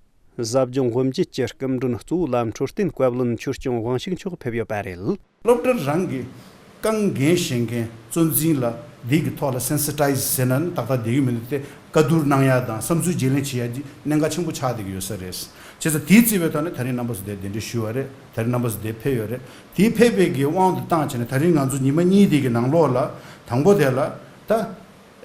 ཟབ་སྦྱོང་དབུ་འབྱེད་ཀྱི་སྐུ་མགྲོན་གཙོ་བོ་ལ་འཕྲོད་བསྟེན་བཀའ་བློན་ཆོས་སྐྱོང་དབང་ཕྱུག་མཆོག་ཕེབས་ཡོད་པ་རེད། སློབ་གྲྭ་རང་གི་དཀའ་འགན་བཞེས་མཁན་གཙོ་འཛིན་ལ་འདི་གི་ཐོག་ལ་སེན་སི་ཊའི་ཛི་ཟེར་ན་ནི་ཏག་ཏག་བསྡད་ཀྱི་མི་འདུག་སྟེ། བཀའ་བསྡུར་གནང་ཡ་དང་བསམ་ཚུལ་བརྗེ་ལེན་བྱེད་ཡ་འདི་གནད་འགག་ཆེན་པོ་ཆགས་བསྡད་ཀྱི་ཡོད་ས་རེད། བྱས་ཙང་དེའི་རྩིས་པའི་ཐོག་ནས་ད་རིང་རྣམ་པ་ཚོ་དེ་གདན་འདྲེན་ཞུས་པ་རེད། ད་རིང་རྣམ་པ་ཚོ་དེ་ཕེབས་ཡོད་རེད། དེའི་ཕེབས་པའི་གི་དབང་དུ་བཏང་བྱས་ནས་ད་རིང་ང་ཚོ་ཉི་མ་གཉིས་དེ་གི་ནང་ལོགས་ལ་དང་པོ་དེ་ལ་ད།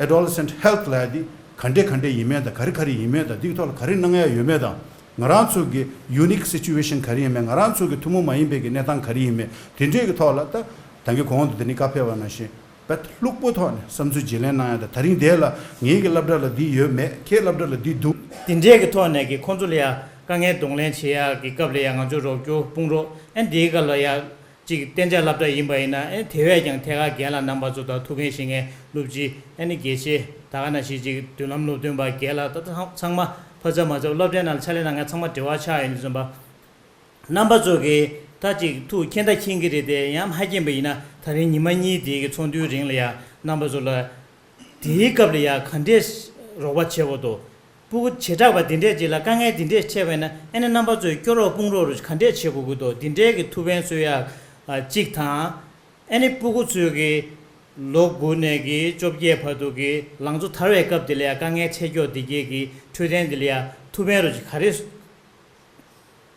Adolescent health ལབ་ཡ་དེ་ག་འདྲས་ག་འདྲས་ཡིན་མིན་དང་ག་རེ་ག་རེ་ཡིན་མིན་དང་འདི་གི་ཐོག་ལ་ག་རེ་གནང་ཡ་ཡོད་མེད་དང་། ང་རང་ཚོ་གི་unique situation ག་རེ་ཡིན་མིན། ང་རང་ཚོ་གི་ཐུན་མོང་མ་ཡིན་པའི་གི་གནས་སྟངས་ག་རེ་ཡིན་མིན། དེ་འདྲས་ཀྱི་ཐོག་ལ་ད་ད་གིན་གོང་དུ་དེ་ནི་བཀའ་ཕེབས་པ་ནང་བཞིན་བེད་ལྷུག་པོ་ཐོག་ནས་བསམ་ཚུལ་བརྗེ་ལེན་གནང་ཡ་དང་། ད་རིང་དེ་ལ་ངེད་ཀྱི་སློབ་གྲྭ་ལ་འདི་ཡོད་མེད། ཁྱེད་སློབ་གྲྭ་ལ་འདི་འདུག། དེ་འདྲས་ཀྱི་ཐོག་ནས་ཀྱི་ཁོང་ཚོ་ལ་ཡ་དཀའ་ངལ་གདོང་ལེན་བྱེད་ཡ་གི་སྐབས་ལ་ཡ་ང་ཚོ་རོགས་སྐྱོར་དཔུང་རོགས་ཨེ་འདིའི་སྐབས་ལ་ཡ། གཅིག་གཏན་འཇགས་སློབ་གྲྭ་ཡིན་པ་ཡིན་ན་ཨེ་དེ་བས་ཀྱང་ཐད་ཀར་རྒན་ལགས་རྣམ་པ་ཚོ་དང་ཐུགས་འགན་བཞེས་མཁན་སློབ་སྤྱི་ཨེ་ནི་དགེ་བཤེས་ད་ག་ནང་བཞིན་གཅིག་མདུན་ལམ་སློབ་སྟོན་པ་རྒན་ལགས་ད་ལྟ་ཚང་ཚང་མ་ཕར་ཚབ་མ་ཚབ་སློབ་གྲྭའི་ནང་ལ་ཕྱག་ལས་གནང་མཁན་ཚང་མ་འབྲེལ་བ་ཆགས་ཡོད་ནི་བཟུམ་པ། རྣམ་པ་ཚོ་གིས་ད་གཅིག་ཐུགས་མཁྱེན་ད་མཁྱེན་གྱི་རེད་དེ། ཡང་མ་མཁྱེན་པ་ཡིན་ན་ད་རིང་ཉི་མ་གཉིས་དེའི་གི་ཚོགས་འདུའི་རིང་ལ་ཡང་རྣམ་པ་ཚོ་ལ། དེའི་སྐབས་ལ་ཡང་ག་འདྲས་རོགས་པ་བྱེད་དགོས་འདུག། སྤུ་གུ་བྱེ་བྲག་པ་འདི་འདྲས་ཅིག་ལ་དཀའ་ངལ་འདི་འདྲས་འཕྲད་པ་ཡིན་ན་ཨེ་ནི་རྣམ་པ་ཚོས་སྐྱོ་རོགས་དཔུང་རོགས་རུ་ག་འདྲས་བྱེད་དགོས་ཀྱི་འདུག། འདི་འདྲས་ཀྱི་ཐུགས་ཕན་གསོས་ཡ་གཅིག་དང་། ཨེ་ནི་སྤུ་གུ་ཚོས་ཀྱི་ལོ་དགུ་ནས་ཀྱི་བཅོ་བརྒྱད་བར་དུ་གི་ལང་ཚོ་དར་བའི་སྐབས་འདི་ལ་ཡང་དཀའ་ངལ་འཕྲད་ཀྱོག་འདི་གས་ཀྱི་འཕྲོད་བསྟེན་འདི་ལ་ཡང་ཐུགས་ཕན་རུ་ག་རེ་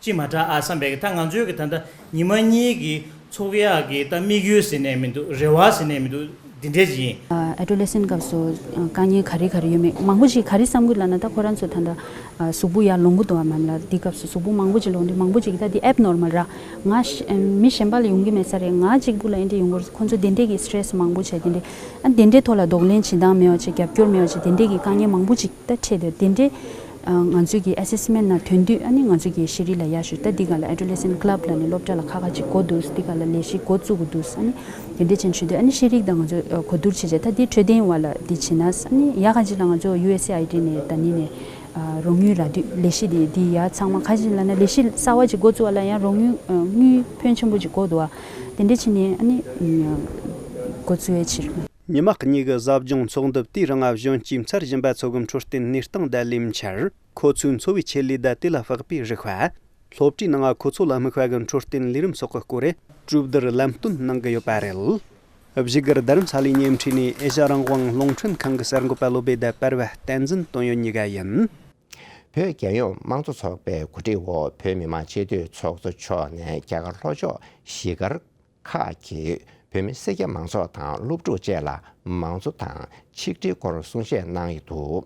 ཅི་མ་དྲག་ཨ་བསམ་པའི་གི་ད་ང་ཚོའི་གི་ད་ལྟ་ཉི་མ་གཉིས་ཀྱི་ཚོགས་ཡག་གི་ད་དམིགས་ཡུལ་ཟེར་ནས་མི་འདུག། རེ་བ་ཟེར་ནས་མི་འདུག། འདི་འདྲས་ཅིག་ཡིན། Adolescent སྐབས་སུ་དཀའ་ངལ་ག་རེ་ག་རེ་ཡོད་མེད་མང་པོ་ཞིག་ག་རེ་བསམ་གི་ལབ་ན། ད་ཁོ་རང་ཚོ་ད་ལྟ་གཟུགས་པོ་ཡར་ལོང་གི་འདུག་བ་མ་ལ། འདི་སྐབས་སུ་གཟུགས་པོ་མང་པོ་ཅིག་ལོང་དུས་མང་པོ་ཅིག་ད་འདི་abnormal ར། ང་ཤ་མི་གཞན་པ་ལ་ཡོང་གི་མེད་ས་རེད། ང་གཅིག་པུ་ལ་འདི་འདྲས་ཡོང་གི་རེད། ཁོ་ཚོ་དེ་འདྲས་ཀྱི་stress མང་པོ་བྱས། དེ་འདྲས་ཨ་དེ་འདྲས་ཐོག་ལ་གདོང་ལེན་བྱེད་སྟངས་མེད་པ་བྱས། རྒྱབ་སྐྱོར་མེད་པ་བྱས། དེ་འདྲས་ཀྱི་དཀའ་ངལ་མང་པོ་ཅིག་ད་འཕྲད་འདུག། དེ་འདྲས་ ང་ཚོའི་གི་assessment་ནང་ཐོན་དུས་ཨ་ནི་ང་ཚོའི་གི་ཤེས་རིག་ལ་ཡར་ཞུ་ད་འདི་ག་ལ་adolescent club་ལ་ནི་སློབ་གྲྭ་ལ་ཁག་ཁག་ཅིག་འགོ་འདུག་འདི་ག་ལ་ལས་གཞི་འགོ་བཙུགས་དགོས་འདུག་ཨ་ནི་དེ་འདྲ་ཅན་ཞུ་དུས་ཨ་ནི་ཤེས་རིག་དང་ང་ཚོ་གོ་བསྡུར་བྱེད་བྱེད་ད་འདི་འཕྲོད་བསྟེན་བ་ལ་འདི་བྱེད་ན་ཨ་ནི་ཡག་ག་ཅིག་ལ་ང་ཚོ་ཡུ་ཨེས་ཨེ་ཨའི་ཌི་ནས་ད་ནི་ནས་རོགས་དངུལ་རག་དུས་ལས་གཞི་འདི་འདི་ཡར་ཚང་མ་ཁ་ཅིག་ལ་ན་ལས་གཞི་གསར་བ་ཅིག་འགོ་བཙུགས་བ་ལ་ཡང་རོགས་དངུལ་དངུལ་ཕོན་ཆེན་པོ་ཅིག་དགོས་འདུག་བ་དེ་འདྲ་བྱེད་ནས་ཨ་ནི་འགོ་བཙུགས་ཡས་ཕྱིར། ཉི་མ་གཉིས་ཀྱི་ཟབ་སྦྱོང་ཚོགས་འདུ་དེའི་རིང་གཞོན་སྐྱེས་ཚར་བཞིན་པ་ཚོ་གི་འཕྲོད་བསྟེན་གནས་སྟངས་དང་ལས་འཆར། ཁོ་ཚོའི་འཚོ་བའི་ཆེད་ལས་དང་དེ་ལ་དཔག་པའི་རིག་པ། སློབ་གྲྭའི་ནང་ཁོ་ཚོ་ལ་དམིགས་པ་གི་འཕྲོད་བསྟེན་ལས་རིམ་སོགས་ཀྱི་སྐོར་གྲོས་བསྡུར་ལམ་སྟོན་གནང་གི་ཡོད་པ་རེད། བཞུགས་སྒར་རྡ་རམ་ས་ལའི་ཉེ་འཁྲིས་ནས་ཨེ་ཤ་རང་དབང་རླུང་འཕྲིན་ཁང་གི་གསར་འགོད་པ་བློ་བྷེ་དང་པར་བ་བསྟན་འཛིན་དོན་ཡོད་གཉིས་ཀ་ཡིན། བོད་རྒྱལ་ཡོངས་དམངས་གཙོ་ཚོགས་པའི་གོ་སྒྲིག་འོག་བོད་མི་མང་སྤྱི་འཐུས་ཚོགས་གཙོ་མཆོག་ནས་རྒྱ་གར་ལྷོ་ཕྱོགས་གཞིས་སྒར་ཁག་གི་བོད་མི་སེར་སྐྱ་མང་ཚོགས་དང་སློབ་ཕྲུག་བཅས་ལ་མང་གཙོ་དང་ཆིག་སྒྲིལ་སྐོར་གསུང་བཤད་གནང་ཡོད་འདུག་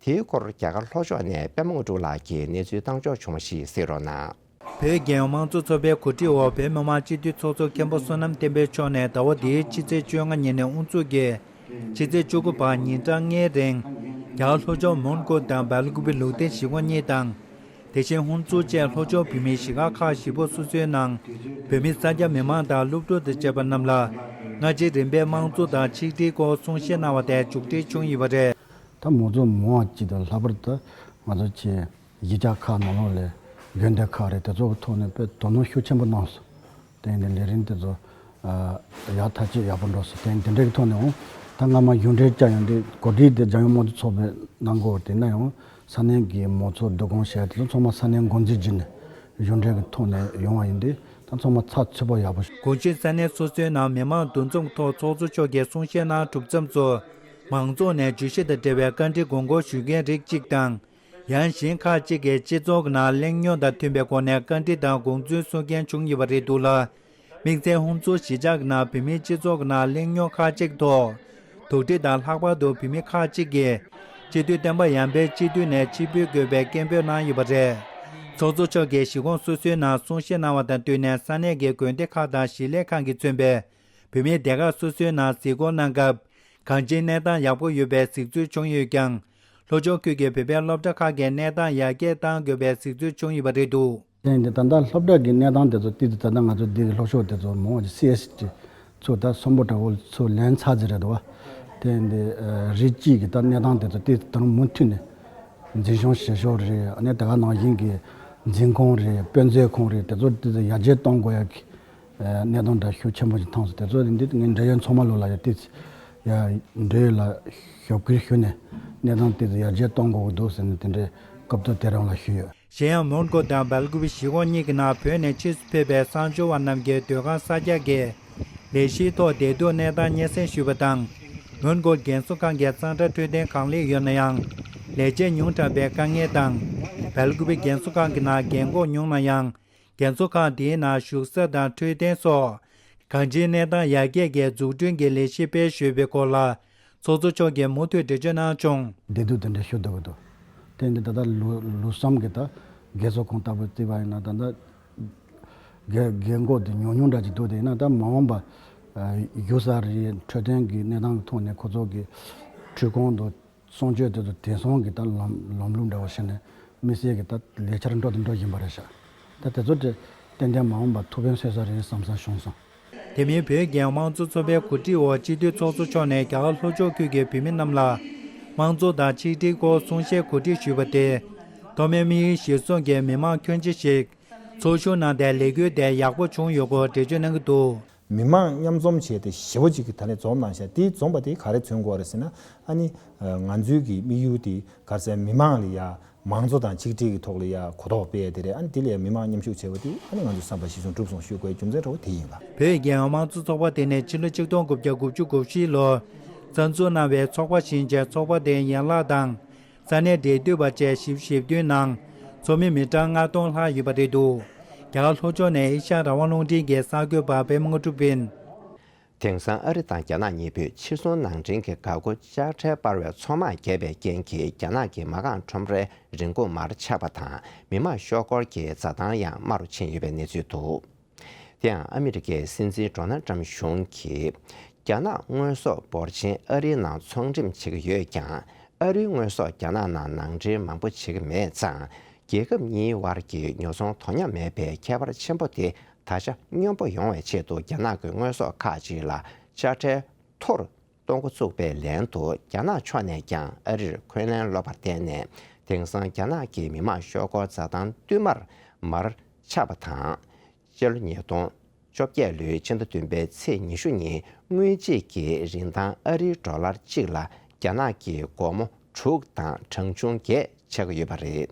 དེའི་སྐོར་རྒྱ་གར་ལྷོ་ཕྱོགས་ནས་པད་མ་དངོས་གྲུབ་ལགས་ཀྱིས་གནས་ཚུལ་བཏང་འབྱོར་བྱུང་བ་ཞིག་གསན་རོགས་གནང་། བོད་རྒྱལ་ཡོངས་དམངས་གཙོ་ཚོགས་པའི་གོ་སྒྲིག་འོག་བོད་མི་མང་སྤྱི་འཐུས་ཚོགས་གཙོ་མཁན་པོ་བསོད་ནམས་བསྟན་འཕེལ་མཆོག་ནས་ཟླ་བ་འདིའི་ཕྱི་ཚེས་བཅོ་ལྔ་ཉིན་ནས་དབུ་འཛུགས་ཀྱིས་ཕྱི་ཚེས་བཅུ་དགུ་བར་ཉིན་གྲངས་ལྔའི་རིང་རྒྱ་གར་ལྷོ་ཕྱོགས་མོན་གྷོ་དང་སྦེལ་ཀོབ་ལུང་བསྟན་གཞིས་ཁོངས་གཉིས་དང་། དེ་བཞིན་ཧུན་སུར་བཅས་ལྷོ་ཕྱོགས་བོད་མིའི་གཞིས་ཆགས་ཁག་བཞི་པོ་སོ་སོའི་ནང་བོད་མི་གསར་སྐྱ་མི་མང་དང་སློབ་ཕྲུག་དང་བཅས་པ་རྣམས་ལ་སྔ་ཕྱི་རིམ་པས་དམངས་གཙོ་དང་ཆིག་སྒྲིལ་སྐོར་གསུང་བཤད་གནང་བ་དེ་མཇུག་སྒྲིལ་བྱུང་ཡོད་པ་རེད། ད་མང་གཙོ་མང་བ་ཅིག་དང་ལྷག་པར་དུ་ང་ཚོ་ཆེ་གཞིས་ཆགས་ཁག་ནང་ལོགས་ལས་དགོན་སྡེ་ཁག་རེད་དེ་ཚོ་གི་ཐོག་ནས་དཔེ་དོ་སྣང་ཤུགས་ཆེན་པོ་གནང་སོང་། དེ་ཡིན་དུས་ལས་རིམ་དེ་ཚོ་ཡག་ཐག་ཆོད་ཡག་པོ་འགྲོ་སོང་། དེ་ཡིན་དེ་འདྲའི་ཐོག་ནས་འོང་ད་སྔ་མ་གཞུང་འབྲེལ་བཅར་ཡོང་དུས་གོ་སྒྲིག་དེ་རྒྱལ་ཡོངས་དམངས་གཙོ་ཚོགས་པས་གནང་དགོས་དེ་ན་ཡང་ས་གནས་ཀྱི་མང་ཚོགས་བསྡུ་སྐོང་བྱས་དེ་ཚོ་ཚང་མ་ས་གནས་འགོ་འཛིན་བརྒྱུད་ནས་གཞུང་འབྲེལ་གྱི་ཐོག་ནས་ཡོང་བ་ཡིན་དུས་ད་ཚང་མ་ཚགས་ཚུད་པོ་ཡག་པོ་ཞིག་གོང་ཞུས་ས་གནས་སོ་སོའི་ནང་མི་མང་འདུ་འཛོམས་ཐོག་ཚོགས་གཙོ་མཆོག་གིས་གསུང་བཤད་གནང་གྲུབ་མཚམས་སུ་མང་ཚོགས་ནས་བརྗོད་གཞི་དང་འབྲེལ་བའི་བཀའ་འདྲི་དགོངས་སྐོར་ཞུ་མཁན་རིགས་གཅིག་དང་། ཡང་གཞན་ཁག་ཅིག་གིས་སྤྱི་ཚོགས་ཀྱི་ནང་གླེང་རྙོག་དང་མཐུན་པའི་སྒོ་ནས་བཀའ་འདྲི་དང་དགོངས་ཚུལ་གསུང་མཁན་བྱུང་ཡོད་པ་རེད་འདུག་ལ། དམིགས་བསལ་ཧུན་སུར་གཞིས་ཆགས་ཀྱི་ནང་བོད་མིའི་སྤྱི་ཚོགས་ཀྱི་ནང་གླེང་རྙོག་ཁག་ཅིག་ཐོག་དོགས་འདྲི་དང་ལྷག་པར་དུ་བོད་མི་ཁག་ཅིག་གིས་སྤྱི་འཐུས་བསྟན་པ་ཡར་འཕེལ་སྤྱི་འཐུས་ནས་ཕྱིར་འབུད་དགོས་པའི་སྐད་འབོད་གནང་ཡོད་པ་རེད། ཚོགས་གཙོ་མཆོག་གིས་གཞིས་ཁོངས་སོ་སོའི་ནང་གསུང་བཤད་གནང་བ་དང་བསྟུན་ནས་ས་གནས་ཀྱི་དགོན་སྡེ་ཁག་དང་གཞིས་ལས་ཁང་གིས་མཚོན་པའི་བོད་མིའི་སྡེ་ཁག་སོ་སོའི་ནང་གཟིགས་སྐོར་གནང་སྐབས། གང་ཅིའི་གནས་སྟངས་ཡག་པོ་ཡོད་པའི་གཟིགས་ཚུལ་བྱུང་ཡོད་ཀྱང་། ལྷོ་ཕྱོགས་ཁུལ་གྱི་བོད་པའི་སློབ་གྲྭ་ཁག་གི་གནས་སྟངས་ཡར་རྒྱས་གཏང་དགོས་པའི་གཟིགས་ཚུལ་བྱུང་ཡོད་པ་རེད་འདུག་དེ་ཡིན་དུས་ད་ལྟ་སློབ་གྲྭ་གི་གནས་སྟངས་དེ་ཚོ་ཏོག་ཙམ་ད་ལྟ་ང་ཚོ་འདི་གི་ལྷོ་ཕྱོགས་དེ་ཚོ་མང་བ་ཅིག་སི་ཨེས་ཊི་ཚོ་ད་སམ་བྷོ་ཊ་ཝོལ་ཚོ་ལན་ཚ་ཟེར་རེད་འདུག་བ། དེ་ཡིན་དུས་རིགས་གཅིག་གི་ད་གནས་སྟངས་དེ་ཚོ་ཏོག་ཙམ་ད་རུང་མུ་མཐུད་ནས་འཛིན་སྐྱོང་བྱེད་ཕྱོགས་རེད། ཨ་ནི་དེ་ག་ནང་བཞིན་གྱི་འཛིན་ཁང་རེད། དཔེ་མཛོད་ཁང་རེད། དེ་ཚོ་ཏོག་ཙམ་ཡར་རྒྱས་གཏོང་དགོས་ཡག་གི་གནད་དོན་འདྲ་ཤུགས་ཆེན་པོ་ཞིག་མཐོང་སོང་། དེ་ཚོ་འདི་ངས་འབྲེལ་ཡོད་ཚང་མ་ལོ་ལ་ཡ་ཏིས་ཡ་འབྲེལ་ཡོད་ལ་ཞབས་སྐུལ་ཞུས་ནས་གནད་དོན་ཏིས་ཡར་རྒྱས་གཏོང་དགོས་ཀྱི་འདུག་ཟེར་ནས་དེ་འདྲའི་སྐབས་ཐོག་དེ་རང་ལ་ཞུས་ཡོད། གཞན་ཡང་མོན་གྷོ་དང་སྦེལ་ཀོབ་གཞིས་ཁོངས་གཉིས་ཀྱི་ནང་བོད་ནས་ཕྱིར་སྤོས་པའི་གསར་འབྱོར་བ་རྣམས་ཀྱི་སྡོད་ཁང་གསར་རྒྱག་གི་ལས་གཞིའི་ཐོག་བདེ་སྡུག་གནས་སྟངས་སྙན་སེང་ཞུས་པ་དང་། མོན་གྷོ་རྒན་གསོ་ཁང་གི་གཙང་སྦྲ་འཕྲོད་བསྟེན་གང་ལེགས་ཡོད་ན་ཡང་ལས་བྱེད་ཉུང་དྲགས་པའི་དཀའ་ངལ་དང་། སྦེལ་ཀོབ་རྒན་གསོ་ཁང་གི་ནང་རྒན་འཁོགས་ཉུང་ན་ཡང་། རྒན་གསོ་ཁང་དེའི་ནང་བཞུགས་ས་དང་འཕྲོད་བསྟེན་སོགས་གང་ཅིའི་གནས་སྟངས་ཡར་རྒྱས་ཀྱི་འཛུགས་སྐྲུན་གྱི་ལས་གཞི་སྤེལ་ཞུས་པའི་སྐོར་ལ་ཚོགས་གཙོ་མཆོག་གིས་མུ་མཐུད་འགྲེལ་བརྗོད་གནང་བྱུང་། བདེ་སྡུག་དེ་འདྲ་ཞུ་སྡོད་ཀྱི་འདུག་དེ་འདི་ད་ལྟ་ལོ་ལོ་གསུམ་གྱི་ད་རྒན་གསོ་ཁང་ལྟ་བུ་བརྩིས་པ་ཡིན་ན་ད་ལྟ་རྒན་རྒན་འཁོགས་དེ་ཉུང་ཉུང་འདྲ་ཅིག་འདུག་དེ་ཡིན་ན་ད་མ་འོངས་པ་བཞུགས་ས་རེད། འཕྲོད་བསྟེན་གྱི་གནས་སྟངས་ཀྱི་ཐོག་ནས་ཁོ་ཚོ་གི་འཕྲུལ་ཁང་དང་། གསུང་ཆོས་དེ་ཚོ་དེང་སང་གི་ད་ལམ་ལམ་ལུགས་འདྲ་བོ་བྱས་ནས་དམིགས་བསལ་གྱི་ད་ལས་འཆར་འགྲོ་དང་འགྲོ་བཞིན་པ་རེད་ཤག་ད་དེ་ཚོ་དེ་ཏན་ཏན་མ་འོངས་པ་ཐུགས་ཕན་གསོས་ས་རེད་བསམ་བསམ་བྱུང་སོང་། དེ་མིན་བོད་རྒྱལ་ཡོངས་དམངས་གཙོ་ཚོགས་པའི་གོ་སྒྲིག་འོག་སྤྱི་འཐུས་ཚོགས་གཙོ་མཆོག་ནས་རྒྱ་གར་ལྷོ་ཕྱོགས་ཁུལ་གྱི་བོད་མི་རྣམས་ལ་དམངས་གཙོ་དང་ཆིག་སྒྲིལ་སྐོར་གསུང་བཤད་གོ་སྒྲིག་ཞུས་པ་དེ་མཐོ་དམན་དམིགས་ཡུལ་གཞིར་བཟུང་གིས་མི་མང་ཁྱོན་ཆེ་ཞིག་ཚོགས་ཞུགས་གནང་སྟེ་ལས་འགུལ་དེ་ཡག་པོ་བྱུང་ཡོད་སྐོར་འགྲེལ་བརྗོད་གནང་གི་འདུག་མི་མང་མཉམ་འཛོམས་བྱས་ཏེ་ཞེ་པོ་ཅིག་གི་ད་ལན་འཛོམས་གནང་ཤག་དེ་འཛོམས་པ་དེ་ག་རེ་མཚོན་དགོས་རེད་ཟེར་ན། ཨ་ནི་ང་ཚོའི་གི་དམིགས་ཡུལ་དེ་ག་རེ་ཟེར་མི་མང་ལ་ཡ་མང་གཙོ་དང་ཆིག་སྒྲིལ་གྱི་ཐོག་ལ་ཡ་གོ་རྟོགས་སྤེལ་ཡ་དེ་རེད། ཨ་ནི་དེ་ལ་ཡ་མི་མང་མཉམ་ཞུགས་བྱས་པ་དེ་ཨ་ནི་ང་ཚོའི་བསམ་པ་གཞི་བཟུང་གྲུབ་སོང་ཞུ་དགོས་རྒྱུ་མཚན་གཙོ་བོ་དེ་ཡིན་པ། བོད་རྒྱལ་ཡོངས་དམངས་གཙོ་ཚོགས་པ་དེ་ནས་ཕྱི་ལོ་ཆིག་སྟོང་དགུ་བརྒྱ་དགུ་བཅུ་གོ་བཞི་ལོར་རྩ་འཛུགས་གནང་བའི་ཚོགས་པ་བཞིན་བྱས་ཚོགས་པ་དེའི་ཡན་ལག་དང་། ས་གནས་འབྲེལ་མཐུད་པ་བཅས་བཞི་བཅུ་ཞེ་བདུན་ནང་ཚོགས་མི་མི་གྲངས་ལྔ་སྟོང་ལྷག་ཡོད་པ་རེད་འདུག་རྒྱ་གར་ལྷོ་ཕྱོགས་ནས་ཨེ་ཤ་ཡ་རང་དབང་རླུང་འཕྲིན་གྱི་གསར་འགོད་པ་པད་མ་དངོས་གྲུབ་ཡིན། དེང་སང་ཨ་རི་དང་རྒྱ་ནག་གཉིས་པོས་ཕྱིར་ཚོང་ནང་འདྲེན་གྱི་འགག་སྒོ་ལྕགས་ཁྲལ་སྤར་བའི་ཚོང་དམག་བརྒྱབ་པའི་རྐྱེན་གྱིས་རྒྱ་ནག་གི་མ་རྐང་ཁྲོམ་རའི་རིན་གོང་མར་ཆག་པ་དང་མི་དམངས་ཤོག་སྒོར་གྱི་འཛའ་ཐང་ཡང་དམའ་རུ་ཕྱིན་ཡོད་པའི་གནས་ཚུལ་འདུག་དེ་ཡང་ཨ་མི་རི་ཀའི་སྲིད་འཛིན་ཌོ་ནལ་ཊམ་གཞུང་གིས་རྒྱ་ནག་དངོས་ཟོག་འབོར་ཆེན་ཨ་རིའི་ནང་ཚོང་འགྲེམས་བྱེད་ཀྱི་ཡོད་ཀྱང་། ཨ་རིའི་དངོས་ཟོག་རྒྱ་ནག་ནང་ནང་འདྲེན་མང་པོ་བྱེད་ཀྱི་མེད་ཙང་། རྒྱལ་ཁབ་གཉིས་དབར་གྱི་ཉོ་ཚོང་དོ་མཉམ་མེད་པའི་ཁྱད་པར་ཆེན་པོ་དེ་ད་ཆ་སྙོམས་པོ་ཡོང་བའི་ཆེད་དུ། རྒྱ་ནག་གི་དངོས་ཟོག་ཁག་ཅིག་ལ་དཔྱ་ཁྲལ་མཐོ་རུ་གཏོང་འགོ་བཙུགས་པའི་ལན་དུ། རྒྱ་ནག་ཕྱོགས་ནས་ཀྱང་ཨ་རིར་འཁོན་ལན་སློག་པར་བརྟེན་ནས། དེང་སང་རྒྱ་ནག་གི་མི་དམངས་ཤོག་སྒོར་འཛའ་ཐང་བསྟུད་མར་མར་ཆག་པ་དང་། སྤྱི་ལོ་ཉིས་སྟོང་བཅོ་བརྒྱད་ལོའི་ཕྱི་ཟླ་བདུན་པའི་ཚེས་ཉི་ཤུ་ཉིན། དངུལ་ཆད་ཀྱི་རིན་ཐང་ཨ་རིའི་ཌོ་ལར་གཅིག་ལ་རྒྱ་ནག་གི་སྒོར་མོ་དྲུག་དང་གྲངས་ཆུང་བརྒྱད་ཆག་གི་ཡོད་པ་རེད།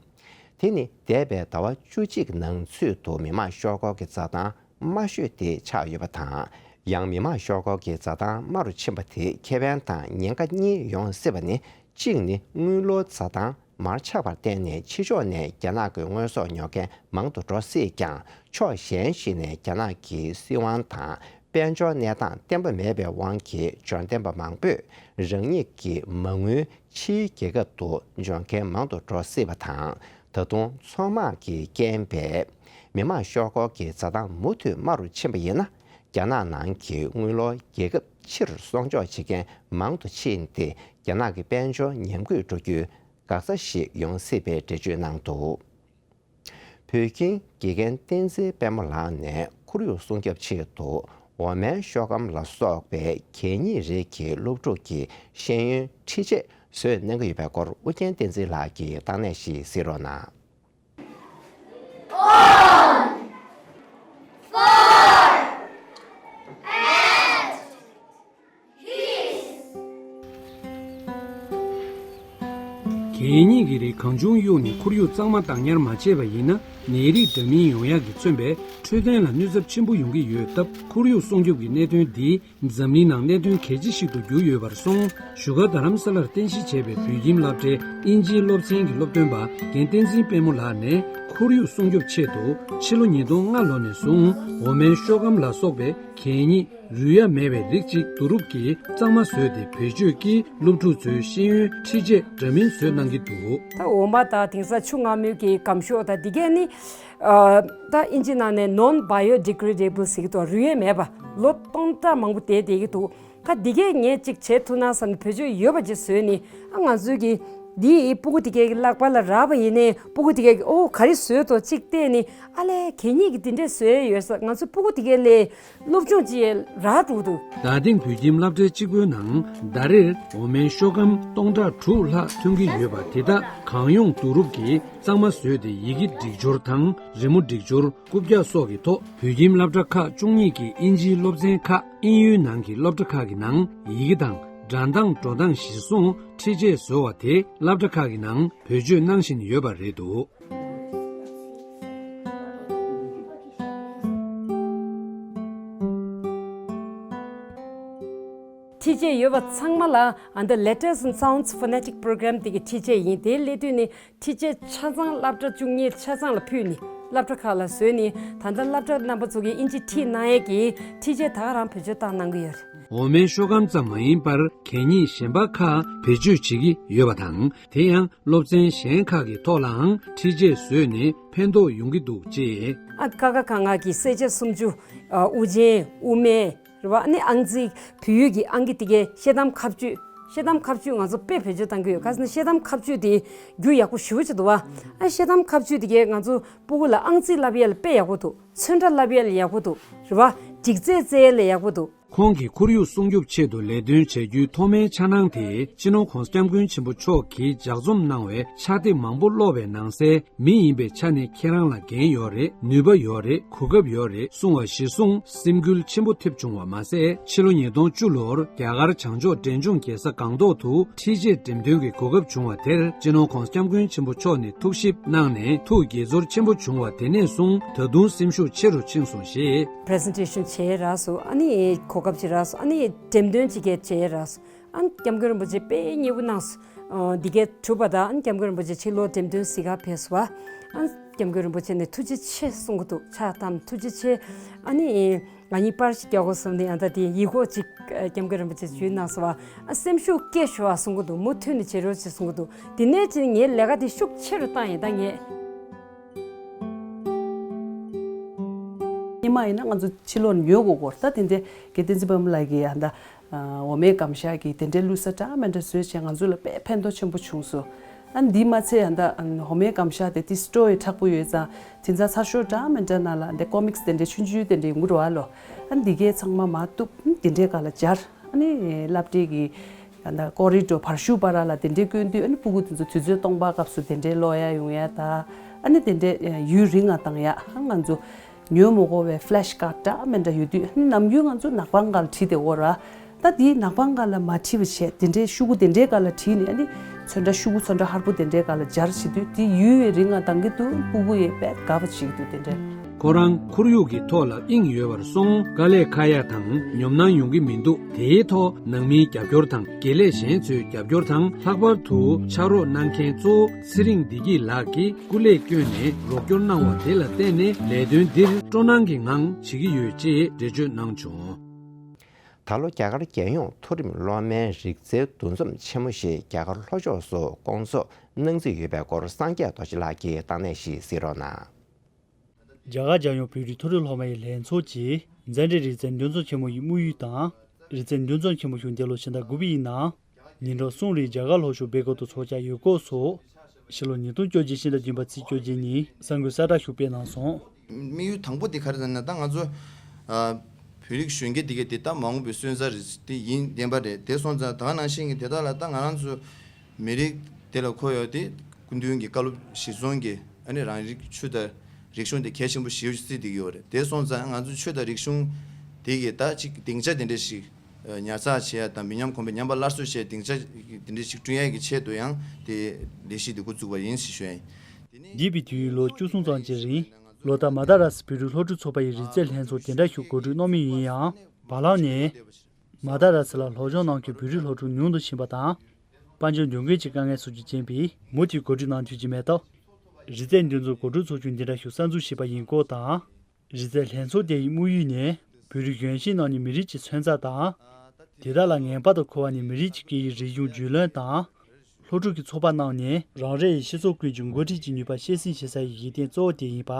དེ་ནི་འདས་པའི་ཟླ་བ་བཅུ་གཅིག་ནང་ཚུད་དུ་མི་དམངས་ཤོག་སྒོར་གྱི་འཛའ་ཐང་དམའ་ཤོས་དེ་ཆགས་ཡོད་པ་དང་། ཡང་མི་དམངས་ཤོག་སྒོར་གྱི་འཛའ་ཐང་དམའ་རུ་ཕྱིན་པ་དེ་ཁེ་ཕན་དང་ཉེན་ཁ་གཉིས་ཡོང་སྲིད་པ་ནི། གཅིག་ནི་དངུལ་ལོར་འཛའ་ཐང་མར་ཆག་པར་བརྟེན་ནས་ཕྱི་ཕྱོགས་ནས་རྒྱ་ནག་གི་དངོས་ཟོག་ཉོ་མཁན་མང་དུ་འགྲོ་སྲིད་ཀྱང་། ཕྱོགས་གཞན་ཞིག་ནས་རྒྱ་ནག་གི་སྲིད་དབང་དང་དཔལ་འབྱོར་གནས་སྟངས་བརྟན་པོ་མེད་པའི་དབང་གིས། འབྱོར་ལྡན་པ་མང་པོས་རང་ཉིད་ཀྱི་མ་དངུལ་ཕྱིའི་རྒྱལ་ཁབ་ཏུ་འབྱོར་མཁན་མང་དུ་འགྲོ་སྲིད་པ་དང་། ད་དུང་ཚོང་དམག་གི་རྐྱེན་པས་མི་དམངས་ཤོག་སྒོར་གྱི་འཛའ་ཐང་མུ་མཐུད་དམའ་རུ་ཕྱིན་པ་ཡིན་ན། རྒྱ་ནག་ནང་གི་དངུལ་ལོར་རྒྱལ་ཁབ་ཕྱིར་སྲུང་སྐྱོབ་བྱེད་མཁན་མང་དུ་ཕྱིན་ཏེ། རྒྱ་ནག་གི་དཔལ་འབྱོར་ཉམས་རྒུད་འགྲོ་རྒྱུའི་འགག་རྩ་ཞིག་ཡོང་སྲིད་པའི་འགྲེལ་བརྗོད་གནང་འདུག་བོད་ཁྱིམ་དགེ་རྒན་བསྟན་འཛིན་དཔལ་མོ་ལགས་ནས་ཁོར་ཡུག་སྲུང་སྐྱོབ་ཆེད་དུ། འོ་མའི་ཤོག་སྒམ་ལ་སོགས་པའི་གད་སྙིགས་རིགས་ཀྱི་སློབ་ཕྲུག་གི་ཤེས་ཡོན་འཕྲུལ་ཆས་བཟོས་གནང་གི་ཡོད་པའི་སྐོར། ཨུ་རྒྱན་བསྟན་འཛིན་ལགས་ཀྱིས་བརྟག་གནས་ཤིག་གཟིགས་རོགས་གནང་། གད་སྙིགས་ཀྱི་རིགས་གང་བྱུང་གཡུགས་ནས་ཁོར་ཡུག་གཙང་མ་བཏང་ཉར་མ་བྱས་པ་ཡིན་ན། ནད་རིགས་འདྲ་མིན་ཡོང་ཡག་གིས་མཚོན་པའི་འཕྲོད་བསྟེན་ལ་གནོད་ཚབས་ཆེན་པོ་ཡོང་གི་ཡོད་སྟབས། ཁོར་ཡུག་སྲུང་སྐྱོབ་ཀྱི་གནད་དོན་འདི་འཛམ་གླིང་ནང་གནད་དོན་གལ་ཆེ་ཞིག་ཏུ་གྱུར་ཡོད་པར་སོང་། བཞུགས་སྒར་རྡ་རམ་ས་ལར་རྟེན་གཞི་བྱས་པའི་བོད་ཁྱིམ་སློབ་གྲྭའི་དབྱིན་ཇིའི་སློབ་ཚན་གྱི་སློབ་སྟོན་པ་རྒན་བསྟན་འཛིན་དཔལ་མོ་ལགས་ནས། ཁོར་ཡུག་སྲུང་སྐྱོབ་ཆེད་དུ་ཕྱི་ལོ་ཉིས་སྟོང་ལྔ་ལོ་ནས་བཟུང་འོ་མའི་ཤོག་སྒམ་ལ་སོགས་པའི་གད་སྙིགས་རུལ་ཡ་མེད་པའི་རིགས་གཅིག་བསྡུ་རུབ་ཀྱིས་གཙང་མ་བཟོས་ཏེ། བེད་སྤྱོད་ཀྱིས་སློབ་ཕྲུག་ཚོའི་ཤེས་ཡོན་འཕྲུལ་ཆས་འདྲ་མིན་བཟོས་གནང་གི་འདུག་ད་འོ་མ་དང་། དེང་སང་ཆུ་མངར་མོའི་གི་སྒམ་ཤོག་དང་། འདི་གས་ནི། ཨ། ད་དབྱིན་ཇི་ནང་ནས་non biodegradable ཟེར་གྱི་འདུག་རུལ་ཡས་མེད་པ། ལོ་སྟོང་ཕྲག་མང་པོ་བསྡད་བསྡད་ཀྱི་འདུག་ད་འདི་གས་ངས་གཅིག་བྱེད་ཐུབ་ན་བསམ་ནས། བེད་སྤྱོད་ཡོད་པ་ཅིག་བཟོས་ནས། ཨ། ང་ཚོའི་གི་འདི་སྤུ་གུ་དེ་གས་ཀྱི་ལག་པ་ལ་རག་པ་ཡིན་ནའི། སྤུ་གུ་དེ་གས་ཀྱིས་ཨོ་ག་རེ་བཟོས་འདུག་ཅིག་བལྟས་ནས། ཨ་ལས། གད་སྙིགས་ཀྱི་འདི་འདྲས་བཟོས་ཡོད་ས། ང་ཚོ་སྤུ་གུ་དེ་གས་ལས་སློབ་སྦྱོང་ཅིག་རག་འགྲོ་གི་འདུག་ད་ཐེངས་བོད་ཁྱིམ་སློབ་གྲྭ་གཅིག་པོའི་ནང་ཟླ་རེར་འོ་མའི་ཤོག་སྒམ་སྟོང་ཕྲག་དྲུག་ལྷག་ཐོན་གྱི་ཡོད་པ་དེ་དག་གང་ཡོང་བསྡུ་རུབ་ཀྱིས་གཙང་མ་བཟོས་ཏེ། ཡི་གེ་སྒྲིག་སྦྱོར་དང་རི་མོ་སྒྲིག་སྦྱོར། རྐུབ་བཀྱག་སོགས་ཀྱི་ཐོག་བོད་ཁྱིམ་སློབ་གྲྭ་ཁག་བཅུ་གཉིས་ཀྱི་དབྱིན་ཇིའི་སློབ་ཚན་ཁག་དབྱིན་ཡུལ་ནང་གི་སློབ་གྲྭ་ཁག་གི་ནང་ཡི་གེ་དང་སྒྲ་གདངས་འགྲོ་སྟངས་གཞིར་བཟུང་འཕྲུལ་ཆས་བཟོ་བ་དེ་སློབ་གྲྭ་ཁག་གི་ནང་བེད་སྤྱོད་གནང་བཞིན་ཡོད་པ་རེད་འདུག་འཕྲུལ་ཆས་ཡོད་པ་ཚང་མ་ལ་ཨ་ད་Letters and Sounds Phonetic Program དེ་གི་འཕྲུལ་ཆས་ཡིན། དེའི་སླེབས་དུས་ནི། འཕྲུལ་ཆས་ཆ་ཚང་སློབ་གྲྭ་བཅུ་གཉིས་ཆ་ཚང་ལ་ཕུལ་ནས། སློབ་གྲྭ་ཁག་ལ་བཟོས་ནས། ད་ལྟ་སློབ་གྲྭ་རྣམ་པ་ཚོ་གིས་དབྱིན་ཇི་ཁྲིད་གནང་ཡས་ཀྱི་འཕྲུལ་ཆས་ད་ག་རང་བེད་སྤྱོད་བཏང་གནང་གི་ཡོད་རེད། འོ་མའི་ཤོག་སྒམ་ཙམ་མ་ཡིན་པར་གད་སྙིགས་གཞན་པ་ཁག་བེད་སྤྱོད་བྱེད་ཀྱི་ཡོད་པ་དང་། དེ་ཡང་སློབ་ཚན་གཞན་ཁག་གི་ཐོག་ལའང་འཕྲུལ་ཆས་བཟོས་ནས་ཕན་ཐོགས་ཡོང་གི་འདུག་ཅེས། ཨ། ཀ་ཁ་ག་ང་གི་གསལ་བྱེད་སུམ་ཅུ། ཨ། དབུ་ཅན། དབུ་མེད། རེད་བ། ཨ་ནི་ཨང་རྩིས། བོད་ཡིག་གི་ཨང་ཀི་དེ་གའི་ཤེལ་དམ་ཁ་གཅོད། ཤེལ་དམ་ཁ་གཅོད་ང་ཚོ་དཔེ་བེད་སྤྱོད་བཏང་གི་ཡོད། ག་ཟེར་ན་ཤེལ་དམ་ཁ་གཅོད་དེ་རྒྱུ་ཡག་པོ་ཞེ་པོ་ཅིག་འདུག་བ། ཨ། ཤེལ་དམ་ཁ་གཅོད་དེ་གའི་ང་ཚོ་སྤུ་གུ་ལ་ཨང་རྩིས་བསླབ་ཡས་ལ་དཔེ་ཡག་པོ་འདུག་ཚོན་ཁྲ་བསླབ་ཡས་ལ་ཡག་པོ་འདུག་རེད་བ། སྒྲིག་རྩལ་རྩེ་ཡས་ལ་ཡག་པོ་འདུག་ཁོང་གིས་ཁོར་ཡུག་སྲུང་སྐྱོབ་ཆེད་དུ་ལས་དོན་བྱ་རྒྱུའི་ཐོག་མའི་འཆར་སྣང་དེ། སྤྱི་ནོར་༸གོང་ས་༸སྐྱབས་མགོན་ཆེན་པོ་མཆོག་གིས་ལྗགས་རྩོམ་གནང་བའི་ཕྱག་དེབ་མང་པོ་ཀློག་པའི་ནང་གསལ། མི་ཡིན་པའི་ཆ་ནས་ཁྱེད་རང་ལ་འགན་ཡོད་རེད། ནུས་པ་ཡོད་རེད། གོ་སྐབས་ཡོད་རེད། གསུང་བ་གཞིར་བཟུང་སེམས་འགུལ་ཆེན་པོ་ཐེབས་བྱུང་བ་མ་ཟད། ཕྱི་ལོ་ཉིས་སྟོང་བཅུ་ལོར་རྒྱ་གར་བྱང་ཕྱོགས་འབྲས་ལྗོངས་རྒྱལ་ས་སྒང་ཏོག་ཏུ་འཕྲུལ་ཆས་འགྲེམས་སྟོན་གྱི་གོ་སྐབས་བྱུང་བ་དེར། སྤྱི་ནོར་༸གོང་ས་༸སྐྱབས་མགོན་ཆེན་པོ་མཆོག་ནས་ཐུགས་ཞིབ་གནང་ནས་ཐུགས་དགྱེས་ཚོར་ཆེན་པོ་བྱུང་བ་དེ་ནས་བཟུང་ད་དུང་སེམས་ཤུགས་ཆེ་རུ་ཕྱིན་སོང་ཞེས། པི་རི་སེན་ཊེ་ཤན་བྱས་རག་སོང་། ཨ་ནི་གོ་སྐབས་ཅིག་རག་སོང་། ཨ་ནི་འགྲེམས་སྟོན་ཅིག་བྱས་རག་སོང་། ཨ་ནི་༸སྐྱབས་མགོན་རིན་པོ་ཆེ་དཔེ་མཉེས་པོ་གནང་སོང་། འདི་གའི་གྲུབ་པ་དང་། ཨ་ནི་༸སྐྱབས་མགོན་རིན་པོ་ཆེ་ཕྱི་ལོགས་འགྲེམས་སྟོན་གཟིགས་གར་ཕེབས་སོང་བ། ཨ་ནི་༸སྐྱབས་མགོན་རིན་པོ་ཆེ་ནས་ཐུགས་རྗེ་ཆེ་གསུང་གི་འདུག་ཕྱག་བཏབ་ནས་ཐུགས་རྗེ་ཆེ། ཨ་ནི་ང་གཉིས་པར་ཞིག་རྒྱག་དགོས་བསམ་ནས། ཨ་ད་དེ་ཡིག་སྐོགས་ཅིག་༸སྐྱབས་མགོན་རིན་པོ་ཆེ་བརྒྱུད་གནང་སོང་བ། ཨ། སེམས་ཤུགས་སྐྱེད་ཤོག་ཨ་གསུང་གི་འདུག་མུ་མཐུད་ནས་བྱེད་རོགས་ཅེས་གསུང་གི་འདུག་དེ་ནས་ཅིག་ངའི་ལས་ཀ་དེ་ཤུགས་ཆེ་རུ་བཏང་ཡིན། ད་ངས། སྔོན་མ་ཡིན་ན་ང་ཚོ་ཕྱི་ལོགས་ནས་ཉོ་དགོས་སྐོར། ད་དེ་འདྲའི་རྒན་བསྟན་འཛིན་དཔལ་མོ་ལགས་ཀྱིས་ཨ་ད་ འོ་མའི་སྒམ་ཤ་གི་དེ་འདྲའི་བླུགས་ས་འདྲ་མི་འདྲ་བཟོས་བྱས་ང་ཚོ་ལ་དཔེ་ཕན་ཐོགས་ཆེན་པོ་བྱུང་སོང་། ཨ་འདི་མ་ཚད་ཡང་ད་འོ་མའི་སྒམ་ཤ་དེ་དེ་སི་ཊོར་ཡི་མཁྲེགས་པོ་ཡོད་ཙང་དེ་ཚ་ཚ་ཤོས་འདྲ་མི་འདྲ་ནང་ལ་འདི་ཀོ་མིག་སི་དེ་འདྲའི་ཆུང་ཆུང་དེ་འདྲའི་ཡོང་གི་རེད་བ་ལོ། ཨ་འདི་གའི་ཚང་མ་མར་གཏུབ། དེ་འདྲའི་སྒང་ལ་སྦྱར། ཨ་ནི་སློབ་གྲྭའི་གི་ད་ཀོ་རི་ཌོར་བར་གཞུག་བར་ལ་དེ་འདྲའི་བསྐོན་དུས་ཨ་ནི་སྤུ་གུ་དེ་ཚོ་དུས་ཚོད་སྟོང་པ་སྐབས་སུ་དེ་འདྲའི་ཀློག་ཡ་ཡོང་ཡ་ད། ཨ་ནི་དེ་འདྲའི་ཡུན་རིང་ང་བཏང་ཡ། ང་ཚོ་ཉོ་མི་དགོས་པའི་ཕི་ལེ་ཤི་ཀར་ཌི་འདྲ་མི་འདྲ་ཡོད་དུས་ཨ་ནི་ནམ་རྒྱུན་ང་ཚོ་ནག་པང་སྒང་ལ་བྲིས་ཏེ་འོ་ར། ད་དེའི་ནག་པང་སྒང་ལ་མ་བྲིས་པ་བྱས་དེ་འདྲའི་ཤོག་གུ་དེ་འདྲའི་སྒང་ལ་བྲིས་ནས་ཨ་ནི་ཚོན་ཁྲ་ཤོག་གུ་ཚོན་ཁྲ་ཧར་པོ་དེ་འདྲའི་སྒང་ལ་སྦྱར་བྱེད་དུས་དེ་ཡུན་ཡང་རིང་ང་བཏང་གི་འདུག་སྤུ་གུ་ཡང་དཔེ་དགའ་པོ་བྱེད་ཀྱི་འདུག་དེ་འདྲའི། ཁོ་རང་ཁོར་ཡུག་གི་ཐོག་ལ་དབྱིངས་ཡོད་པར་སོང་། དཀའ་ལས་ཁག་ཡ་དང་ཉོབ་སྣང་ཡོང་གི་མི་འདུག་དེའི་ཐོག་ནང་མིའི་རྒྱབ་སྐྱོར་དང་དགེ་ལས་གཞན་ཚོའི་རྒྱབ་སྐྱོར་དང་ལྷག་པར་དུ་ཕྱག་རོགས་གནང་མཁན་གཙོ་བོ་ཚེ་རིང་བདེ་སྐྱིད་ལགས་ཀྱིས་སྐུ་ལས་བསྐྱོན་ནས་རོགས་སྐྱོར་གནང་བ་དེ་ལ་བརྟེན་ནས་ལས་དོན་འདིར་སྤྲོ་སྣང་གི་ངང་བྱེད་ཀྱི་ཡོད་ཅེས་འགྲེལ་བརྗོད་གནང་བྱུང་། ད་ལོ་རྒྱ་གར་རྒྱལ་ཡོངས་མཐོ་རིམ་སློབ་མའི་རིག་རྩལ་འདུ་འཛོམས་ཆེན་མོ་ཞིག་རྒྱ་གར་ལྷོ་ཕྱོགས་སུ་སྐོང་ཚོགས་གནང་རྩིས་ཡོད་པའི་སྐོར་སངས་རྒྱས་རྡོ་རྗེ་ལགས་ཀྱིས་བཏང་གནས་ཤིག་གཟིགས་རོགས་གནང་། རྒྱ་གར་རྒྱལ་ཡོངས་བོད་རིགས་མཐོ་རིམ་སློབ་མའི་ལྷན་ཚོགས་ཀྱིས་མཛད་འཕྲིན་རིག་རྩལ་འདུ་འཛོམས་ཆེན་མོ་ཡི་དམིགས་ཡུལ་དང་། རིག་རྩལ་འདུ་འཛོམས་ཆེན་མོ་བྱུང་འདས་ལོ་ཕྱི་ཟླ་དགུ་པའི་ནང་ཉིན་གྲངས་གསུམ་རིང་རྒྱ་གར་ལྷོ་ཕྱོགས་སྦེལ་ཀོབ་ཏུ་ཚོགས་བཞག་ཡོད་སྐོར་སོགས། ཕྱི་ལོ་ཉིས་སྟོང་བཅོ་བརྒྱད་ཕྱི་ཟླ་བདུན་པ་ཚེས་བཅོ་བརྒྱད་ཉིན་གསར་འགོད་གསལ་བསྒྲགས་ཤིག་སྤེལ་གནང་སོང་། དམིགས་ཡུལ་དང་པོ་དེ་ག་རེ་ཟེར་ན་ད་ང་ཚོ་ཨ་བོད་རིགས་གཞོན་སྐྱེས་དེ་གས་དེ་ད་མ་འོངས་པའི་སོན་རྩ་རེད་དེ་ཡིན་བདེན་པ་རེད། དེ་སོང་ཙང་ད་ག་ནང་བཞིན་གྱི་དེ་དག་ལ་ད་ང་རང་ཚོ་མི་རིགས་དེ་ལ་མཁོ་ཡོད་དེ་སྐུ་མདུན་གྱི་བཀའ་སློབ་གཞིར་བཟུང་གི་ཨ་ནི་རང་རིགས་ཆོས་དང་རིག་གཞུང་དེ་གལ་ཆེན་པོ་ཞེ་པོ་ཅིག་བརྩིས་བསྡད་ཀྱི་ཡོད་རེད། དེ་སོང་ཙང་ང་ཚོ་ཆོས་དང་རིག་གཞུང་དེ་གི་ད་ཅིག་སྡིངས་ཆ་དེ་འདྲ་ཞིག་ཉར་ཚགས་བྱེད་ཡ་དང་མི་ཉམས་གོང་འཕེལ་ཉམས་པ་སླར་གསོ་བྱེད་སྡིངས་ཆ་དེ་འདྲ་ཞིག་བསྐྲུན་ཡ་གི་ཆེད་དུ་ཡང་དེ་ལས་གཞི་དེ་འགོ་བཙུགས་པ་ཡིན་ཞེས་ཞུ་ཡ་ཡིན། འདས་པའི་དུས་ཡུན་ལོ་བཅུ་གསུམ་ཙམ་གྱི་རིང་ལོ་ལྟར་མ་ད་ར་སི་བོད་རིགས་སློབ་ཕྲུག་ཚོགས་པ་ཡི་རིག་རྩལ་ལྷན་ཚོགས་དེ་འདྲ་ཞིག་གོ་སྒྲིག་གནང་མུས་ཡིན་ཡང་བར་ལམ་ནས་མ་ད་ར་སི་ལ་སློབ་སྦྱོང་གནང་མཁན་བོད་རིགས་སློབ་ཕྲུག་ཉུང་དུ་ཕྱིན་པ་དང་། དཔལ་འབྱོར་འབྱུང་ཁུངས་ཀྱི་དཀའ་ངལ་སོགས་ཀྱི་རྐྱེན་པས་མུ་མཐུད་གོ་སྒྲིག་གནང་ཐུབ་ཀྱི་མེད་སྟབས། རིག་རྩལ་འདུ་འཛོམས་གོ་སྒྲིག་ཚོགས་ཆུང་འདི་འདྲ་ཞིག་གསར་འཛུགས་བྱས་པ་ཡིན་སྐོར་དང་། རིག་རྩལ་ལྷན་ཚོགས་དེ་ཡི་དམིགས་ཡུལ་ནི་བོད་རིགས་གཞོན་སྐྱེས་རྣམས་ནས་མི་རིགས་ཀྱི་མཚོན་རྟགས་དང་། དེ་དག་ལ་ངེས་པར་དུ་མཁོ་བ་ནི་མི་རིགས་ཀྱི་སྐད་ཡིག་རིག་གཞུང་རྒྱུས་ལོན་དང་། སློབ་ཕྲུག་གི་ཚོགས་པ་རྣམས་ནས་རང་རེ་ཡི་སྤྱི་ཚོགས་ཀུན་གྱི་འགོ་ཁྲིད་ཀྱི་ནུས་པ་སྐྱེད་སྲིང་བྱེད་ས་ཡི་གཞི་རྟེན་གཙོ་བོ་དེ་ཡིན་པ།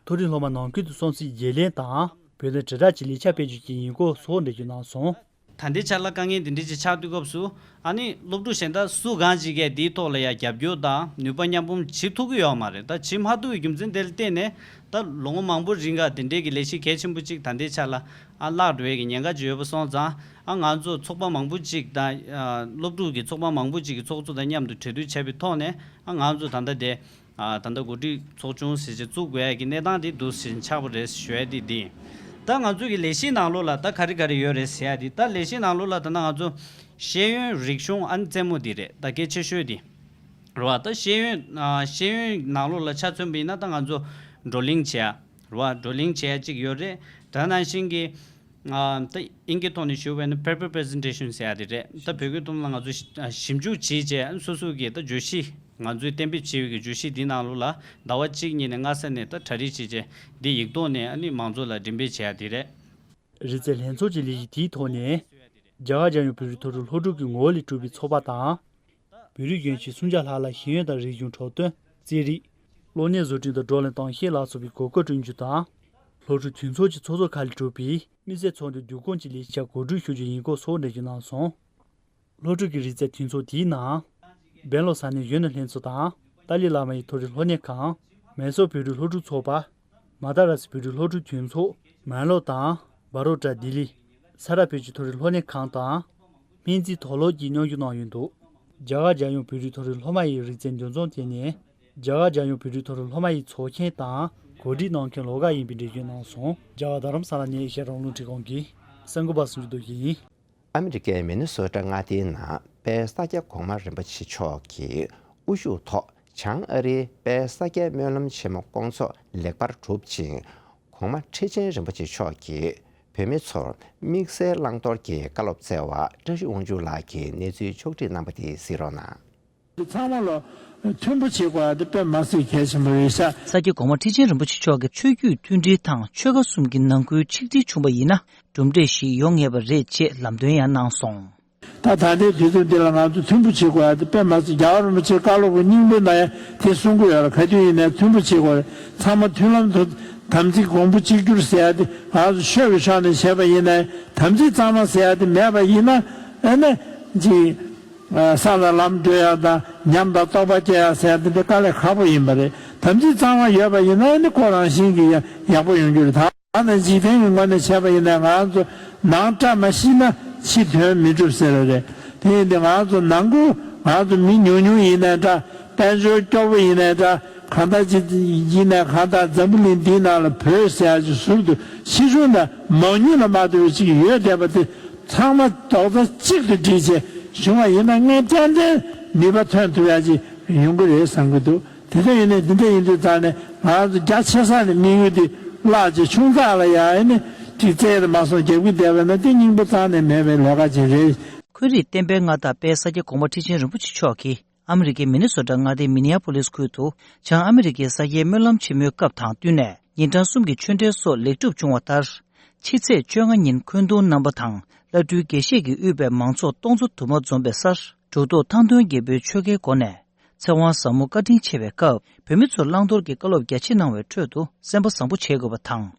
མཐོ་རིམ་སློབ་མ་ནང་ཁུལ་དུ་སོང་ཚིགས་བརྗེ་ལེན་དང་བོད་དོན་དྲིལ་བསྒྲགས་ཀྱི་ལས་འཆར་སྤེལ་རྒྱུ་བཅས་ཡིན་སྐོར་སོགས་འགྲེལ་བརྗོད་གནང་སོང་། ད་ལྟའི་ཆ་ལ་དཀའ་ངལ་འདི་འདྲ་ཅིག་ཆགས་དུས་སྐབས་སུ་ཨ་ནི་སློབ་ཕྲུག་གཞན་དག་སུ་གང་ཅིག་གིས་འདིའི་ཐོག་ལ་ཡང་རྒྱབ་སྐྱོར་དང་ནུས་པ་མཉམ་སྤུངས་བྱེད་ཐུབ་ཀྱི་ཡོད་མ་རེད། ད་བྱེད་མ་ཐུབ་པའི་རྒྱུ་མཚན་དེ་ལ་བརྟེན་ནས་ད་ལོ་ངོ་མང་པོ་རིང་ག་དེ་འདྲའི་གི་ལས་གཞི་གལ་ཆེན་པོ་ཅིག་ད་ལྟའི་ཆ་ལ་ཨ་བརླག་འགྲོ་ཡས་ཀྱི་ཉེན་ཁ་ཅིག་ཡོད་པ་སོང་ཙང་ཨ་ང་ཚོ་ཚོགས་པ་མང་པོ་ཅིག་དང་ཨ་སློབ་ཕྲུག་གི་ཚོགས་པ་མང་པོ་ཅིག་གི་ཚོགས་གཙོ་དང་མཉམ་དུ་གྲོས་བསྡུར་བྱས་པའི་ཐོག་ནས་ཨ་ང་ཚོ་ད་ལྟ་དེ། ཨ་ད་ལྟ་འགོ་ཁྲིད་ཚོགས་ཆུང་ཟེར་བྱས་བཙུགས་དགོས་ཡ་གི་གནས་སྟངས་དེ་འདུག་ཟིན་ཆགས་པ་རེད་ཞུ་ཡ་དེ་འདི་ཡིན། ད་ང་ཚོ་གི་ལས་གཞིའི་ནང་ལོགས་ལ་ད་ག་རེ་ག་རེ་ཡོད་རེད་ཟེར་ཡ་དེ། ད་ལས་གཞིའི་ནང་ལོགས་ལ་ད་ལྟ་ང་ཚོ་ཤེས་ཡོན་རིག་གཞུང་ཨ་ནི་རྩེད་མོ་དེ་རེད། ད་གལ་ཆེ་ཤོས་དེ་རེད་བ། ད་ཤེས་ཡོན་ཨ་ཤེས་ཡོན་ནང་ལོགས་ལ་ཆ་མཚོན་པ་ཡིན་ན་ད་ང་ཚོ་བགྲོ་གླེང་བྱེད་ཡ་རེད་བ། བགྲོ་གླེང་བྱེད་ཡ་གཅིག་ཡོད་རེད། ད་ནང་བཞིན་གྱི། ཨ་ད་དབྱིན་སྐད་ཐོག་ནས་ཞུ་བ་ཡིན་ན་paper presentation ཟེར་ཡ་དེ་རེད། ད་བོད་སྐད་ཐོག་ལ་ང་ཚོ་ཞིབ་འཇུག་བྱས་རྗེས་སོ་སོ་གི་ད་བརྗོད་གཞི་ང་ཚོས་གཏན་འབེབས་བྱས་པའི་གི་བརྗོད་གཞི་འདི་ནང་ལོགས་ལ་ཟླ་བ་གཅིག་གཉིས་ནས་སྔ་ས་ནས་ད་གྲ་སྒྲིག་བྱས་རྗེས་འདི་ཡིག་ཐོག་ནས་ཨ་ནི་མང་ཚོགས་ལ་འགྲེམས་སྤེལ་བྱེད་ཡ་དེ་རེད། རིག་རྩལ་ལྷན་ཚོགས་ཀྱི་ལས་གཞི་དེའི་ཐོག་ནས་རྒྱ་གར་རྒྱལ་ཡོངས་བོད་རིགས་མཐོ་རིམ་སློབ་ཕྲུག་གི་ངོ་བོ་ལས་གྲུབ་པའི་ཚོགས་པ་དང་། བོད་རིགས་གཞོན་སྐྱེས་སུམ་བརྒྱ་ལྷག་ལ་ཤེས་ཡོན་དང་རིག་གཞུང་འཕྲོད་བསྟེན། རྩེད་རིགས། གློག་བརྙན་བཟོ་སྐྲུན་དང་བགྲོ་གླེང་གཏོང་ཤེས་ལ་སོགས་པའི་གོ་སྐབས་བསྐྲུན་རྒྱུ་དང་། སློབ་ཕྲུག་དུས་ཚོགས་ཀྱི་ཚོགས་གཙོ་ཁག་ལས་གྲུབ་པའི་དམིགས་བསལ་ཚོགས་འདུའི་བསྡུ་སྐོང་གི་ལས་འཆར་གོ་སྒྲིག་ཞུ་རྒྱུ་ཡིན་སྐོར་སོགས་འགྲེལ་བརྗོད་གནང་སོང་། སློབ་ཕྲུག་གི་རིག་རྩལ་དུས་ཚོགས་དེའི་ནང་། སྦེང་ལོར་ས་གནས་གཞོན་ནུ་ལྷན་ཚོགས་དང་། ཏཱ་ལའི་བླ་མ་ཡི་མཐོ་རིམ་སློབ་གཉེར་ཁང་། མེ་སོར་བོད་རིགས་སློབ་ཕྲུག་ཚོགས་པ། མ་ད་ར་སི་བོད་རིགས་སློབ་ཕྲུག་དུས་ཚོགས། མན་ལོ་དང་། བྷ་རོ་ཏྲ་ལྡི་ལི། ས་རཱ་བོད་ཀྱི་མཐོ་རིམ་སློབ་གཉེར་ཁང་དང་། སྨན་རྩིས་དོགས་སློང་གིས་མཉམ་ཞུགས་གནང་ཡོད་འདུག་རྒྱ་གར་རྒྱལ་ཡོངས་བོད་རིགས་མཐོ་རིམ་སློབ་མ་ཡི་རིག་རྩལ་འདུ་འཛོམས་དེ་ནི། རྒྱ་གར་རྒྱལ་ཡོངས་བོད་རིགས་མཐོ་རིམ་སློབ་མ་ཡི་ཚོགས་ཆེན་དང་གོ་སྒྲིག་གནང་མཁན་ལོགས་ཀ་ཡིན་པའི་འགྲེལ་བརྗོད་གནང་སོང་། རྒྱ་གར་རྡ་རམ་ས་ལ་ནས་ཨེ་ཤ་ཡ་རང་དབང་རླུང་འཕྲིན་ཁང་གི་གསར་འགོད་པ་སུ་ཇི་རྡོ་རྗེ་ཡིན། ཨ་མི་རི་ཀའི་མི་ནི་སོ་ཊ་མངའ་སྡེའི་ནང་དཔལ་ས་སྐྱ་གོང་མ་རིན་པོ་ཆེ་མཆོག་གི་དབུ་བཞུགས་ཐོག་བྱང་ཨ་རིའི་དཔལ་ས་སྐྱའི་སྨོན་ལམ་ཆེན་མོ་སྐོང་ཚོགས་ལེགས་པར་གྲུབ་ཅིང་། གོང་མ་ཁྲི་ཆེན་རིན་པོ་ཆེ་མཆོག་གིས་བོད་མི་ཚོར་དམིགས་བསལ་བླང་དོར་གྱི་བཀའ་སློབ་སྩལ་བ་བཀྲ་ཤིས་དབང་ཕྱུག་ལགས་ཀྱིས་གནས་ཚུལ་ཕྱོགས་བསྒྲིགས་གནང་པ་དེ་གཟིགས་རོགས་གནང་། ཚང་མ་ལ་མཐུན་པོ་བྱེད་དགོས་ཡ་དེ་དཔེ་མ་སྲིད་གལ་ཆེན་པོ་རེད་ཤག་ས་སྐྱ་གོང་མ་ཁྲི་ཆེན་རིན་པོ་ཆེ་མཆོག་གི་ཆོས་བརྒྱུད་མཐུན་སྒྲིལ་དང་ཆོལ་ཁ་གསུམ་གྱི་ནང་ཁུལ་ཆིག་སྒྲིལ་བྱུང་བ་ཡིན་ན་གྲུབ་འབྲས་ཤིག་ཡོང་ངེས་པ་རེད་ཅེས་ལམ་སྟོན་ཡང་གནང་སོང་། ད་ད་ལྟའི་དུས་ཚོད་འདི་ལ་ང་ཚོ་མཐུན་པོ་བྱེད་དགོས་ཡ་དེ་དཔེ་མ་སྲིད། རྒྱལ་བ་རིན་པོ་ཆེའི་བཀའ་སློབ་ཀྱི་སྙིང་དོན་ན་ཡང་དེ་གསུང་གི་ཡོད་རེད། ག་དུས་ཡིན་ནའི་མཐུན་པོ་བྱེད་དགོས་རེད། ཚང་མ་མཐུན་ལམ་དུ་ དམ་ཚིག་གོང་བུ་གཅིག་གྱུར་ཟེར་ཡ་དེ་ང་ཚོ་ཆོས་ཀྱི་ཕྱོགས་ནས་བྱས་པ་ཡིན་ན། དམ་ཚིག་གཙང་མ་ཟེར་ཡ་དེ་མེད་པ་ཡིན་ན། ཨ་ནི་ཅིག་ས་དང་ལམ་བགྲོད་ཡ་དང་ཉམས་དང་རྟོགས་པ་སྐྱེ་ཡ་ཟེར་ཡ་དེ་འདྲ་དཀའ་ལས་ཁག་པོ་ཡིན་པ་རེད། དམ་ཚིག་གཙང་མ་ཡོད་པ་ཡིན་ན་ཨ་ནི་ཁོ་རང་བཞིན་གྱིས་ཡ་ཡག་པོ་ཡོང་རྒྱུ་རེད། ད་ནི་འཇིག་རྟེན་གྱི་ངོས་ནས་བྱས་པ་ཡིན་ན་ང་ཚོ་ནང་བཀྲ་མ་ཤིས་ན་ཕྱི་དོན་མི་འགྲུབ་ཟེར་བ་རེད། དེ་ཡིན་དུས་ང་ཚོ་ནང་ཁུལ་ང་ཚོ་མི་ཉུང་ཉུང་ཡིན་ནའི་འདྲ། དཔལ་འབྱོར་སྐྱོ་པོ་ཡིན་ནའི་འདྲ། གང་ལྟར་ཅིག་ཡིན་ནའི་གང་ལྟར་འཛམ་བུ་གླིང་འདིའི་ནང་ལ་བོད་ཟེར་ཡ་ཅིག་ཟུར་དུ་ཕྱི་ལྗོངས་དང་མང་ཉུང་ལ་མ་ལྟོས་པའི་ཅིག་ཡོད་བསྡད་པ་དེ་ཚང་མ་རྡོག་རྩ་གཅིག་ཏུ་སྒྲིལ་བྱས་བྱུང་བ་ཡིན་ན་ངས་ཏན་ཏན་ནུས་པ་ཐོན་ཐུབ་ཡ་ཅིག་ཡོང་གི་རེད་བསམ་གྱི་འདུག་དེ་འདྲ་ཡིན་ནའི་འདི་འདྲ་ཡིན་དུས་ཙང་ནས་ང་ཚོ་རྒྱ་ཆེ་ས་ནས་དམིགས་ཡུལ་དེ་བརླག་ཅིག་ཆུང་ཙག་ལ་ཡ་ཨེ་ནི་ཅིག་བཙལ་རེ་མ་སོང་རྒྱབ་ཀྱི་བསྡད་པ་ན་དེ་སྙིང་པོ་རྩ་ནས་མེད་པའི་ལས་ཀ་ཅིག་རེད། འཁོན་རིགས་བསྟན་པའི་མངའ་བདག་དཔལ་ས་སྐྱ་གོང་མ་ཁྲི་ཆེན་རིན་པོ་ཆེ་མཆོག་གིས་ཨ་མི་རི་ཀའི་མི་ནི་སོ་ཊ་མངའ་སྡེའི་མི་ནི་ཨ་པོ་ལིས་ཁུལ་དུ་བྱང་ཨ་མི་རི་ཀའི་ས་སྐྱའི་སྨོན་ལམ་ཆེན་མོའི་སྐབས་དང་བསྟུན་ནས་ཉིན་གྲངས་གསུམ་གྱི་ཆོས་འབྲེལ་སོགས་ལེགས་གྲུབ་བྱུང་བ་ལྟར། ཕྱི་ཚེས་བཅོ་ལྔ་ཉིན་འཁོན་གདུང་རྣམ་པ་དང་བླ་སྤྲུལ་དགེ་བཤེས་ཀྱིས་དབུས་པའི་མང་ཚོགས་སྟོང་ཚོ་དུ་མ་འཛོམས་པའི་སར་གྲུབ་ཐོབ་ཐང་སྟོན་རྒྱལ་པོའི་ཆོ་གའི་སྒོ་ནས་ཚེ་དབང་ཟབ་མོ་བཀའ་དྲིན་ཆེ་བའི་སྐབས་བོད་མི་ཚོར་བླང་དོར་གྱི་བཀའ་སློབ་རྒྱ་ཆེ་གནང་བའི་ཁྲོད་དུ་སེམས་པ་བཟང་པོ་བྱེད་དགོས་པ་དང་།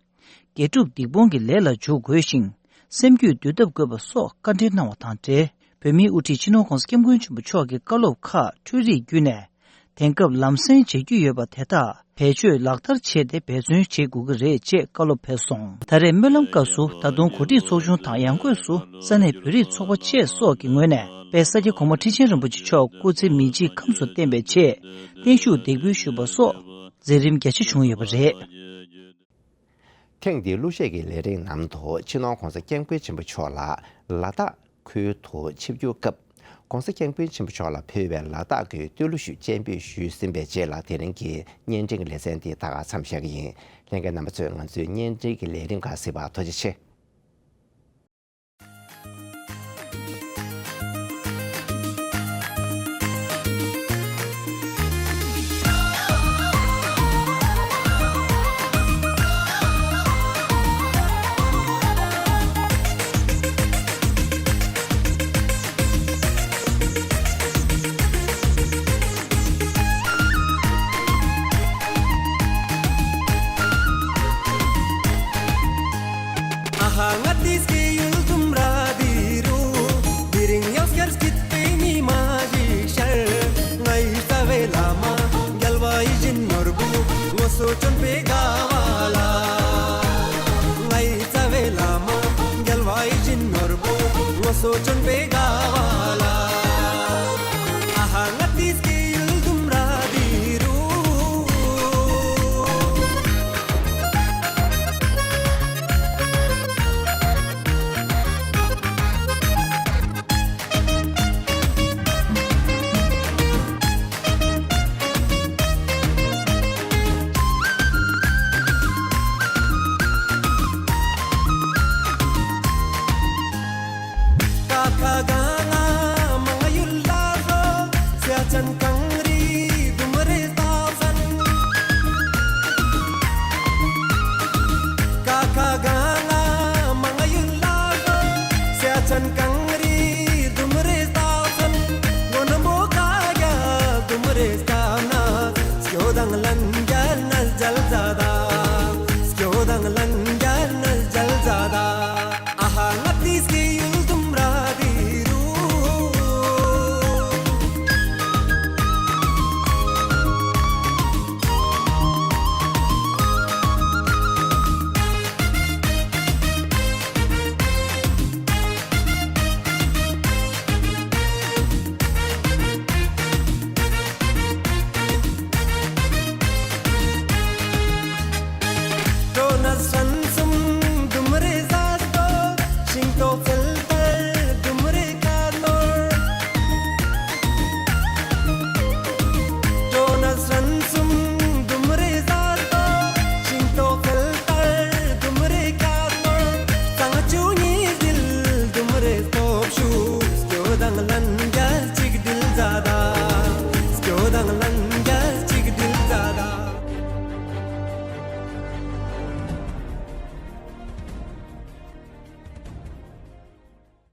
དགེ་སྒྲུབ་སྡིག་སྤོང་གི་ལས་ལ་འཇུག་དགོས་ཤིང་། སེམས་རྒྱུད་འདུལ་ཐབས་དགོས་པ་སོགས་བཀའ་འདྲི་གནང་བ་དང་འབྲེལ། བོད་མིའི་དབུ་ཁྲིད་སྤྱི་ནོར་༧གོང་ས་༧སྐྱབས་མགོན་ཆེན་པོ་མཆོག་གི་བཀའ་སློབ་ཁག་འཕྲུལ་རིག་བརྒྱུད་ནས་དེང་སྐབས་ལམ་སེང་བྱེད་རྒྱུ་ཡོད་པ་དེ་དག་བེད་སྤྱོད་ལག་བསྟར་བྱས་ཏེ་འབད་བརྩོན་བྱེད་དགོས་ཀྱི་རེད་ཅེས་བཀའ་སློབ་ཕེབས་སོང་། ད་རེས་སྨོན་ལམ་སྐབས་སུ་ད་དུང་གོ་སྒྲིག་ཚོགས་ཆུང་དང་ཡང་སྒོས་སུ་ས་གནས་བོད་རིགས་ཚོགས་པ་བཅས་སོགས་ཀྱི་ངོས་ནས་དཔལ་ས་སྐྱ་གོང་མ་ཁྲི་ཆེན་རིན་པོ་ཆེ་མཆོག་སྐུ་ཚེ་མི་འཇིག་ཁམས་སུ་བརྟན་པའི་ཆེད་བརྟན་བཞུགས་འདེགས་འབུལ་ཞུས་པ་སོགས་མཛད་རིམ་རྒྱ་ཆེ་བྱུང་ཡོད་པ་རེད། ཐེངས་འདིའི་གླུ་གཞས་ཀྱི་ལས་རིམ་ནང་དུ་སྤྱི་ནོར་༧གོང་ས་༧སྐྱབས་མགོན་ཆེན་པོ་མཆོག་ལ་ལ་དྭགས་ཁུལ་དུ་ཆིབས་བསྒྱུར་སྐབས། ༧གོང་ས་༧སྐྱབས་མགོན་ཆེན་པོ་མཆོག་ལ་ཕུལ་བའི་ལ་དྭགས་ཀྱི་བསྟོད་གླུ་ཞིག་སྤྱན་འབུལ་ཞུས་ཟིན་པའི་རྗེས་ལ་དེ་རིང་གི་བརྙན་འཕྲིན་གྱི་ལེ་ཚན་འདི་ད་ག་མཚམས་བཞག་གི་ཡིན། ལྷན་རྒྱས་རྣམ་པ་ཚོས་ང་ཚོའི་བརྙན་འཕྲིན་གྱི་ལས་རིམ་ཁག་གཟིགས་པར་ཐུགས་རྗེ་ཆེ། ཨ་ཧ། ང་དེ་སྐྱེ་ཡུལ་ལྡུམ་ར་འདི་རུ། དེ་རིང་ཡང་སྐྱར་སྐྱིད་པའི་ཉི་མ་ཞིག་ཤར། ང་ཡི་རྩ་བའི་བླ་མ་རྒྱལ་བ་ཡིད་བཞིན་ནོར་བུ་ངོ་སོ་བཅོམ་པའི་དགའ་བ་ལ། ང་ཡི་རྩ་བའི་བླ་མ་རྒྱལ་བ་ཡིད་བཞིན་ནོར་བུ་ངོ་སོ་བཅོམ་པའི་དགའ་བ་ལ། ཨ་ཧ། ང་དེ་སྐྱེ་ཡུལ་ལྡུམ་ར་འདི་རུ། ཀ་ཁ་ག་ང་མ་ང་ཡུལ་ལ་རོ། སེ་ཅན་གངས་རི་ལྡུམ་རའི་རྩྭ་ཟན། ཀ་ཁ་ག་ང་མ་ང་ཡུལ་ལ་རོ། སེ་ཅན་གངས་རི་ལྡུམ་རའི་རྩྭ་ཟན། སྔོན་པོ་ཀ་རྒྱ་ལྡུམ་རའི་སྐམ་ན། སྐྱོ་དང་ལན་རྒྱལ་ནལ་རྒྱལ་ཛ་ད། སྐྱོ་དང་ལན་རྒྱལ་ནལ་རྒྱལ་ཛ་ད། ཨ་ཧ། ང་དེ་སྐྱེ་ཡུལ་ལྡུམ་ར་འདི་རུ། སྤྲོ་ན་སྲན་གསུམ་ལྡུམ་རའི་ཟ་སྟོད། ཤིང་ཏོག་ཚལ་དར་ལྡུམ་རའི་ཁ་ནོར། སྤྲོ་ན་སྲན་གསུམ་ལྡུམ་རའི་ཟ་སྟོད། ཤིང་ཏོག་ཚལ་དར་ལྡུམ་རའི་ཁ་ནོར། གཙང་ཆུ་ཉིས་ཟིལ་ལྡུམ་རའི་སྟོབས་ཤུགས། སྐྱོ་དང་ལན་རྒྱལ་གཅིག་སྒྲིལ་ཛ་ད། སྐྱོ་དང་ལན་